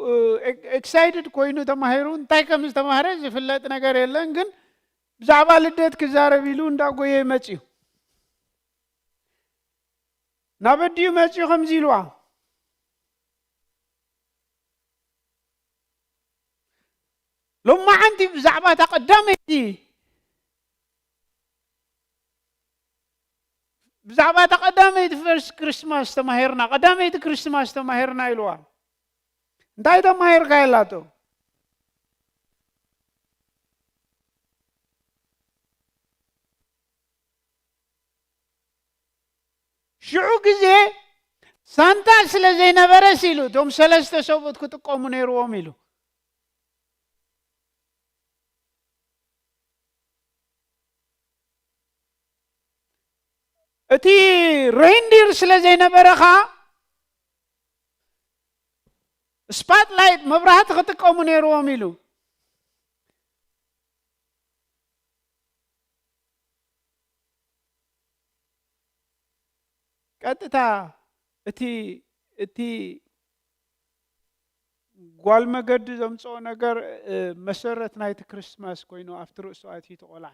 እ፣ ኤክ-፣ ኤክሳይትድ ኮይኑ ተማሂሩ፣ እንታይ ከም ዝተማህረ ዝፍለጥ ነገር የለን፣ ግን ብዛዕባ ልደት ክዛረብ ኢሉ እንዳጎየ መጺኡ። ናብ ኣዲኡ መጺኡ ከምዚ ኢልዋ፣ ሎማዓንቲ ብዛዕባ እታ ቀዳመይቲ፣ ብዛዕባ እታ ቀዳመይቲ ፈርስት ክርስማስ ተማሂርና፣ ቀዳመይቲ ክርስማስ ተማሂርና ኢልዋ። እንታይ ተማሂርካ ኢላቶ? ሽዑ ግዜ ሳንታ ስለ ዘይነበረስ ኢሉ፣ እቶም ሰለስተ ሰብኡት ክጥቀሙ ነይርዎም ኢሉ። እቲ ሬንዲር ስለ ዘይነበረ ኸኣ ስፓትላይት መብራህቲ ክጥቀሙ ነይርዎም ኢሉ። ቀጥታ እቲ፣ እቲ ጓል መገዲ ዘምጽኦ ነገር፣ እ፣ መሰረት ናይቲ ክርስማስ ኮይኑ ኣብቲ ርእሱ ኣትዩ እቲ ቆልዓ።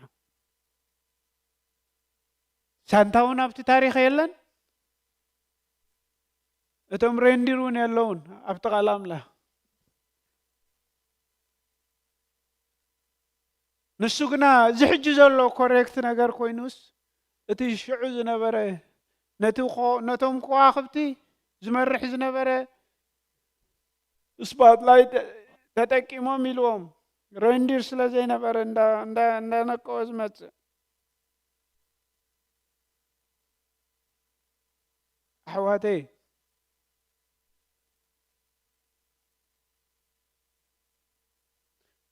ሳንታ እውን ኣብቲ ታሪኽ የለን። እቶም ሬንዲር እውን የለውን ኣብቲ ቃል ኣምላኽ። ንሱ ግና እዚ ሕጂ ዘሎ ኮሬክት ነገር ኮይኑስ፣ እቲ ሽዑ ዝነበረ፣ ነቲ ኮ-፣ ነቶም ከዋኽብቲ ዝመርሕ ዝነበረ ስፓትላይት ተጠቂሞም ኢልዎም፣ ሬንዲር ስለ ዘይነበረ እንዳ-፣ እንዳ-፣ እንዳነቀወ ዝመጽእ። ኣሕዋተይ፣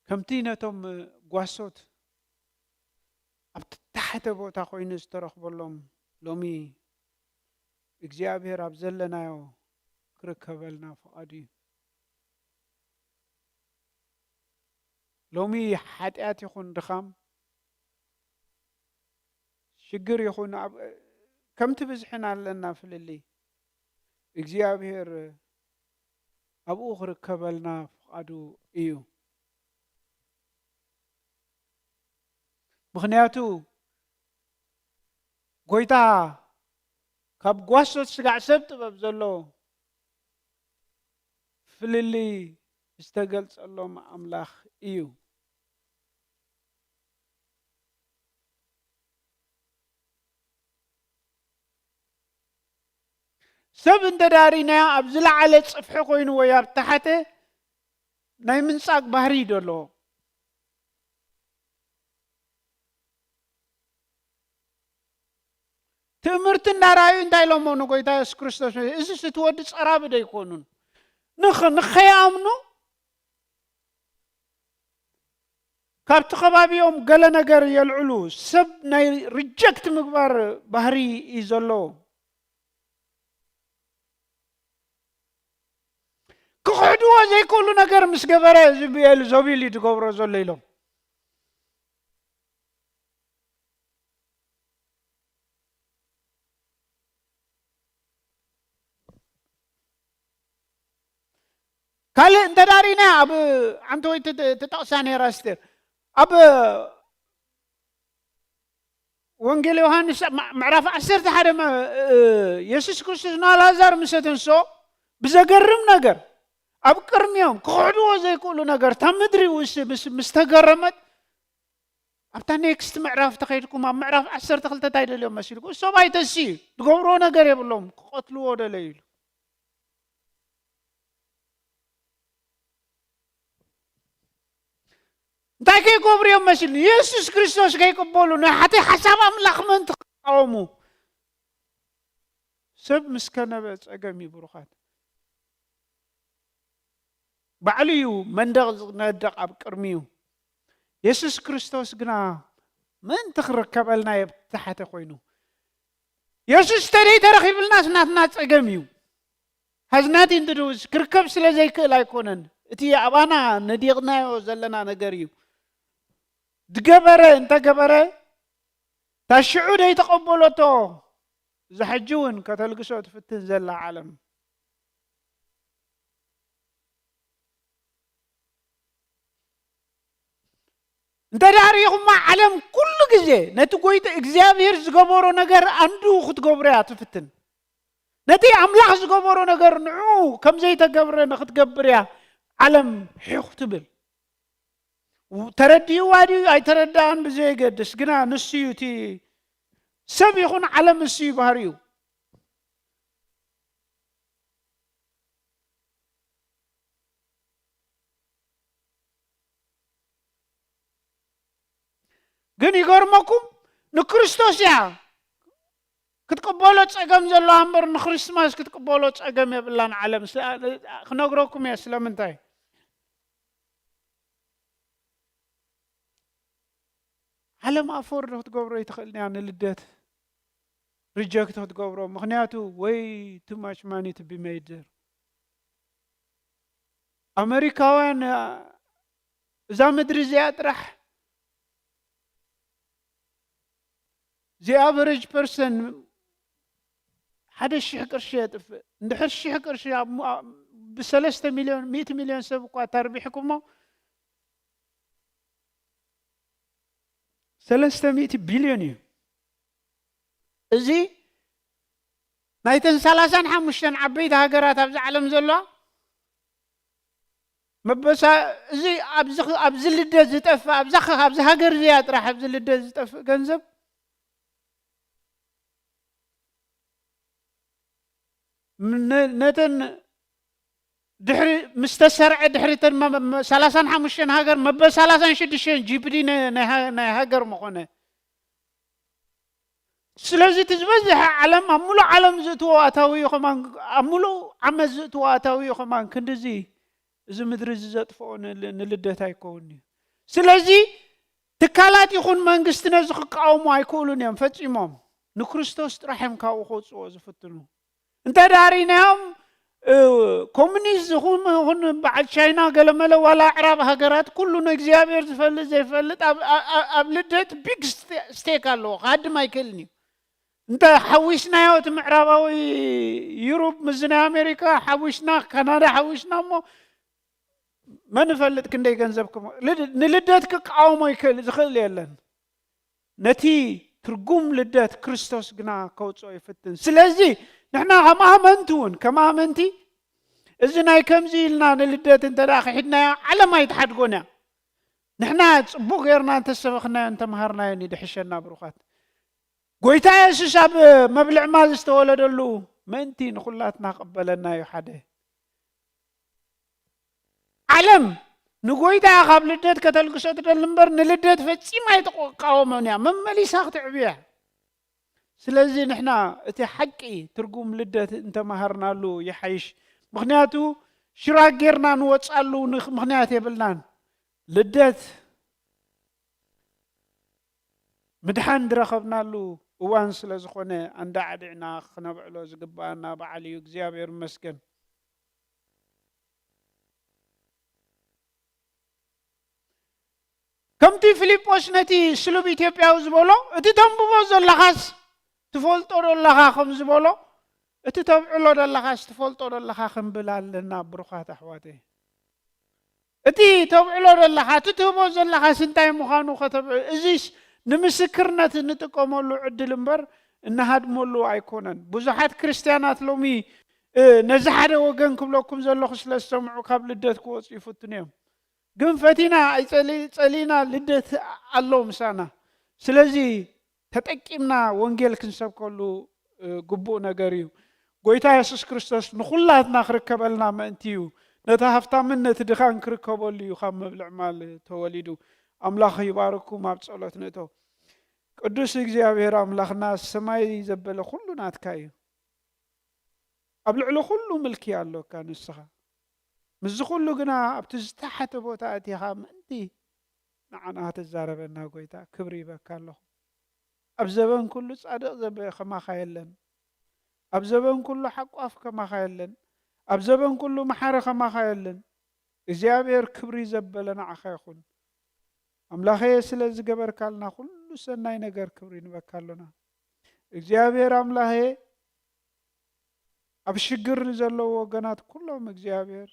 ከምቲ ነቶም ጓሶት ኣብቲ ታሕተ ቦታ ኮይኑ ዝተረኽበሎም፣ ሎሚ እግዚኣብሔር ኣብ ዘለናዮ ክርከበልና ፍቓዱ እዩ። ሎሚ ሓጢኣት ይኹን ድኻም፣ ሽግር ይኹን ኣብ-፣ ከምቲ ብዝሕና ኣለና ፍልልይ፣ እግዚኣብሔር ኣብኡ ክርከበልና ፍቓዱ እዩ። ምኽንያቱ ጎይታ ካብ ጓሶት ስጋዕ ሰብ ጥበብ ዘሎ ፍልልይ ዝተገልጸሎም ኣምላኽ እዩ። ሰብ እንተ ዳሪናዮ ኣብ ዝለዓለ ጽፍሒ ኮይኑ ወይ ኣብ ታሕተ ናይ ምንጻግ ባህሪ እዩ ዘለዎ። ትእምርቲ እንዳረኣዩ እንታይ ኢሎሞ ንጎይታ የሱስ ክርስቶስ፣ "እዚስ እቲ ወዲ ጸራቢ ዶ ኣይኮኑን?" ንኽ-፣ ንኸይኣምኑ ካብቲ ከባቢኦም ገለ ነገር የልዕሉ። ሰብ ናይ ሪጀክት ምግባር ባህሪ እዩ ዘለዎ። ክኽሕድዎ ዘይክእሉ ነገር ምስ ገበረ፣ "እዚ ብኤልዞቢል እዩ ዝገብሮ ዘሎ" ኢሎም። ካልእ እንተ ዳሪና ኣብ ዓንተወይ ትጠቕሳ ነይራ ኣስቴር። ኣብ ወንጌል ዮሃንስ ም-፣ ምዕራፍ ዓሰርተ ሓደ መ-፣ እ፣ የሱስ ክርስቶስ ንኣልኣዛር ምስ ኣተንስኦ ብዘገርም ነገር ኣብ ቅድሚኦም ክኽሕድዎ ዘይክእሉ ነገር እታ ምድሪ ውስ-፣ ምስ፣ ምስ ተገረመት ኣብታ ኔክስት ምዕራፍ ተኸይድኩም ኣብ ምዕራፍ ዓሰርተ ክልተ እንታይ ደልዮም መሲልኩም? እሶም ኣይተስዩ፣ ዝገብርዎ ነገር የብሎም፣ ክቐትልዎ ደለዩ ኢሉ። እንታይ ከይገብሩ እዮም መሲሉ? የሱስ ክርስቶስ ከይቅበሉ፣ ናይ ሓቲ ሓሳብ ኣምላኽ ምእንቲ ክቃወሙ። ሰብ ምስ ከነበ ጸገም እዩ፣ ብሩኻት። ባዕሉ እዩ መንደቕ ዝነድቕ ኣብ ቅድሚኡ። የሱስ ክርስቶስ ግና ምእንቲ ክርከበልና የብታሕተ ኮይኑ። የሱስ ተደይ ተረኺብልናስ ናትና ጸገም እዩ። ሃዝናት ኢንትዱስ ክርከብ ስለ ዘይክእል ኣይኮነን። እቲ ኣባና ነዲቕናዮ ዘለና ነገር እዩ። ዝገበረ እንተገበረ፣ እታ ሽዑ ደይተቐበለቶ፣ እዛ ሕጂ እውን ከተልግሶ ትፍትን ዘላ ዓለም። እንተ ደኣ ርኢኹማ፣ ዓለም ኩሉ ግዜ ነቲ ጐይታ እግዚኣብሔር ዝገበሮ ነገር ኣንዱ ክትገብሮ እያ ትፍትን። ነቲ ኣምላኽ ዝገበሮ ነገር ንዕኡ ከም ዘይተገብረ ንኽትገብር እያ ዓለም ሒኹ ትብል። ተረዲእዋ ድዩ ኣይተረዳእን ብዘየገድስ፣ ግና ንሱ እዩ እቲ ሰብ ይኹን ዓለም፣ ንሱ እዩ ባህሪኡ። ግን ይገርመኩም፣ ንክርስቶስ እያ ክትቅበሎ ጸገም ዘለዋ እምበር፣ ንክሪስትማስ ክትቅበሎ ጸገም የብላን ዓለም። ስ-፣ ክነግረኩም እየ ስለምንታይ። ዓለም ኣፎርድ ክትገብሮ ኣይትኽእልን እያ፣ ንልደት ሪጀክት ክትገብሮ። ምኽንያቱ፣ ወይ too much money to be made there። ኣመሪካውያን፣ እዛ ምድሪ እዚኣ ጥራሕ፣ the average person ሓደ ሽሕ ቅርሺ የጥፍእ። እንድሕር ሽሕ ቅርሺ ኣብ ሙ-፣ ኣብ፣ ብሰለስተ ሚልዮን፣ ሚእቲ ሚልዮን ሰብ እኳ ተርቢሕኩሞ፣ ሰለስተ ሚእቲ ቢልዮን እዩ። እዚ ናይተን ሰላሳን ሓሙሽተን ዓበይቲ ሃገራት ኣብዚ ዓለም ዘለዋ መበሳ እዚ ኣብዚ ኽ- ኣብዚ ልደት ዝጠፍእ ኣብዛ ኸ- ኣብዚ ሃገር እዚኣ ጥራሕ ኣብዚ ልደት ዝጠፍእ ገንዘብ ም- ነ- ነተን ድሕሪ ምስ ተሰርዐ ድሕሪ ተን መ- መ- ሰላሳን ሓሙሽተን ሃገር መበል ሰላሳን ሽዱሽተን ጂፒዲ ናይ- ናይ ሃ- ናይ ሃገር ምኾነ። ስለዚ እቲ ዝበዝሐ ዓለም ኣብ ሙሉእ ዓለም ዝእትዎ ኣታዊ እዩ ከማን ኣብ ሙሉእ ዓመት ዝእትዎ ኣታዊ እዩ ከማን ክንድዚ እዚ ምድሪ እዚ ዘጥፍኦ ንል- ንልደት ኣይከውን እዩ። ስለዚ ትካላት ይኹን መንግስቲ ነዚ ክቃወሙ ኣይክእሉን እዮም ፈጺሞም። ንክርስቶስ ጥራሕ እዮም ካብኡ ከውፅዎ ዝፍትኑ። እንተ ዳሪናዮም ኮሚኒስት ዝኹን ይኹን በዓል ቻይና ገለመለ ዋላ ኣዕራብ ሃገራት ኩሉ ንእግዚኣብሔር ዝፈልጥ ዘይፈልጥ ኣብ- ኣብ- ኣብ ልደት ቢግ ስቴክ ኣለዎ። ክሃድም ኣይክእልን እዩ። እንተ ሓዊስናዮ እቲ ምዕራባዊ ዩሩብ ምስዚ ናይ ኣሜሪካ ሓዊስና ካናዳ ሓዊስና እሞ መን ይፈልጥ ክንደይ ገንዘብ ክሞ ንልደት ክቃወሞ ይክእል ዝኽእል የለን። ነቲ ትርጉም ልደት ክርስቶስ ግና ከውፅኦ ይፍትን። ስለዚ ንሕና ከም ኣመንቲ እውን ከም ኣመንቲ እዚ ናይ ከምዚ ኢልና ንልደት እንተ ደኣ ክሒድናዮ ዓለም ኣይትሓድጎን እያ። ንሕና ፅቡቅ ጌርና እንተሰበኽናዮ እንተምሃርናዮ ንድሕሸና ብሩኻት። ጎይታ የሱስ ኣብ መብልዕ ማል ዝተወለደሉ ምእንቲ ንኹላትና ክቕበለና እዩ ሓደ። ዓለም ንጎይታ ካብ ልደት ከተልግሶ ትደሊ እምበር ንልደት ፈጺማ ኣይትቃወሞን እያ። መመሊሳ ክትዕብያ። ስለዚ ንሕና እቲ ሓቂ ትርጉም ልደት እንተመሃርናሉ ይሓይሽ። ምኽንያቱ ሽራክ ጌርና ንወጻሉ ንኽ- ምኽንያት የብልናን። ልደት ምድሓን ዝረኸብናሉ እዋን ስለ ዝኾነ ኣንዳዕዲዕና ክነብዕሎ ዝግባኣና በዓል እዩ። እግዚኣብሔር ይመስገን። ከምቲ ፊልጶስ ነቲ ስሉብ ኢትዮጵያዊ ዝበሎ እቲ ተንብቦ ዘለኻስ ትፈልጦ ዶ ኣለኻ ከም ዝበሎ እቲ ተብዕሎ ዘለኻስ ትፈልጦ ዶ ኣለኻ ክንብል ኣለና። ብሩኻት ኣሕዋተይ እቲ ተብዕሎ ዘለኻ እቲ ትህቦ ዘለኻስ እንታይ ምዃኑ ከተብዕ እዚስ ንምስክርነት እንጥቀመሉ ዕድል እምበር እንሃድመሉ ኣይኮነን። ብዙሓት ክርስትያናት ሎሚ ነዚ ሓደ ወገን ክብለኩም ዘለኹ ስለ ዝሰምዑ ካብ ልደት ክወፁ ይፍትኑ እዮም። ግን ፈቲና ኣይፀሊና ልደት ኣሎ ምሳና። ስለዚ ተጠቂምና ወንጌል ክንሰብከሉ ግቡእ ነገር እዩ። ጎይታ የሱስ ክርስቶስ ንኹላትና ክርከበልና ምእንቲ እዩ። ነቲ ሃፍታምን ነቲ ድኻን ክርከበሉ እዩ ካብ መብልዕ ማል ተወሊዱ። ኣምላኽ ይባርኩም። ኣብ ጸሎት ንእቶ። ቅዱስ እግዚኣብሔር ኣምላኽና ሰማይ ዘበለ ኩሉ ናትካ እዩ። ኣብ ልዕሊ ኩሉ ምልኪ ኣሎካ ንስኻ። ምስዚ ኩሉ ግና ኣብቲ ዝተሓተ ቦታ ኣቲኻ ምእንቲ ንዓና ትዛረበና ጎይታ ክብሪ ይበካ ኣለኹ። ኣብ ዘበን ኩሉ ጻድቕ ዘበ ከማኻ የለን። ኣብ ዘበን ኩሉ ሓቋፍ ከማኻ የለን። ኣብ ዘበን ኩሉ መሓሪ ከማኻ የለን። እግዚኣብሔር ክብሪ ዘበለ ንዓኻ ይኹን። ኣምላኸየ ስለ ዝገበርካልና ኩሉ ሰናይ ነገር ክብሪ ንበካ ኣሎና። እግዚኣብሔር ኣምላኸየ ኣብ ሽግር ንዘለዉ ወገናት ኩሎም እግዚኣብሔር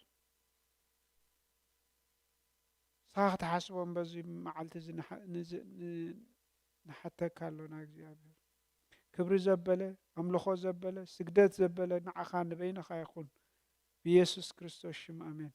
ንስኻ ክትሓስቦም በዚ መዓልቲ እዚ ንሓ- ንዝ- ን- ንሓተካ ኣሎና እግዚኣብሔር። ክብሪ ዘበለ ኣምልኾ ዘበለ ስግደት ዘበለ ንዓኻ ንበይንኻ ይኹን። ብየሱስ ክርስቶስ ሽም ኣሜን።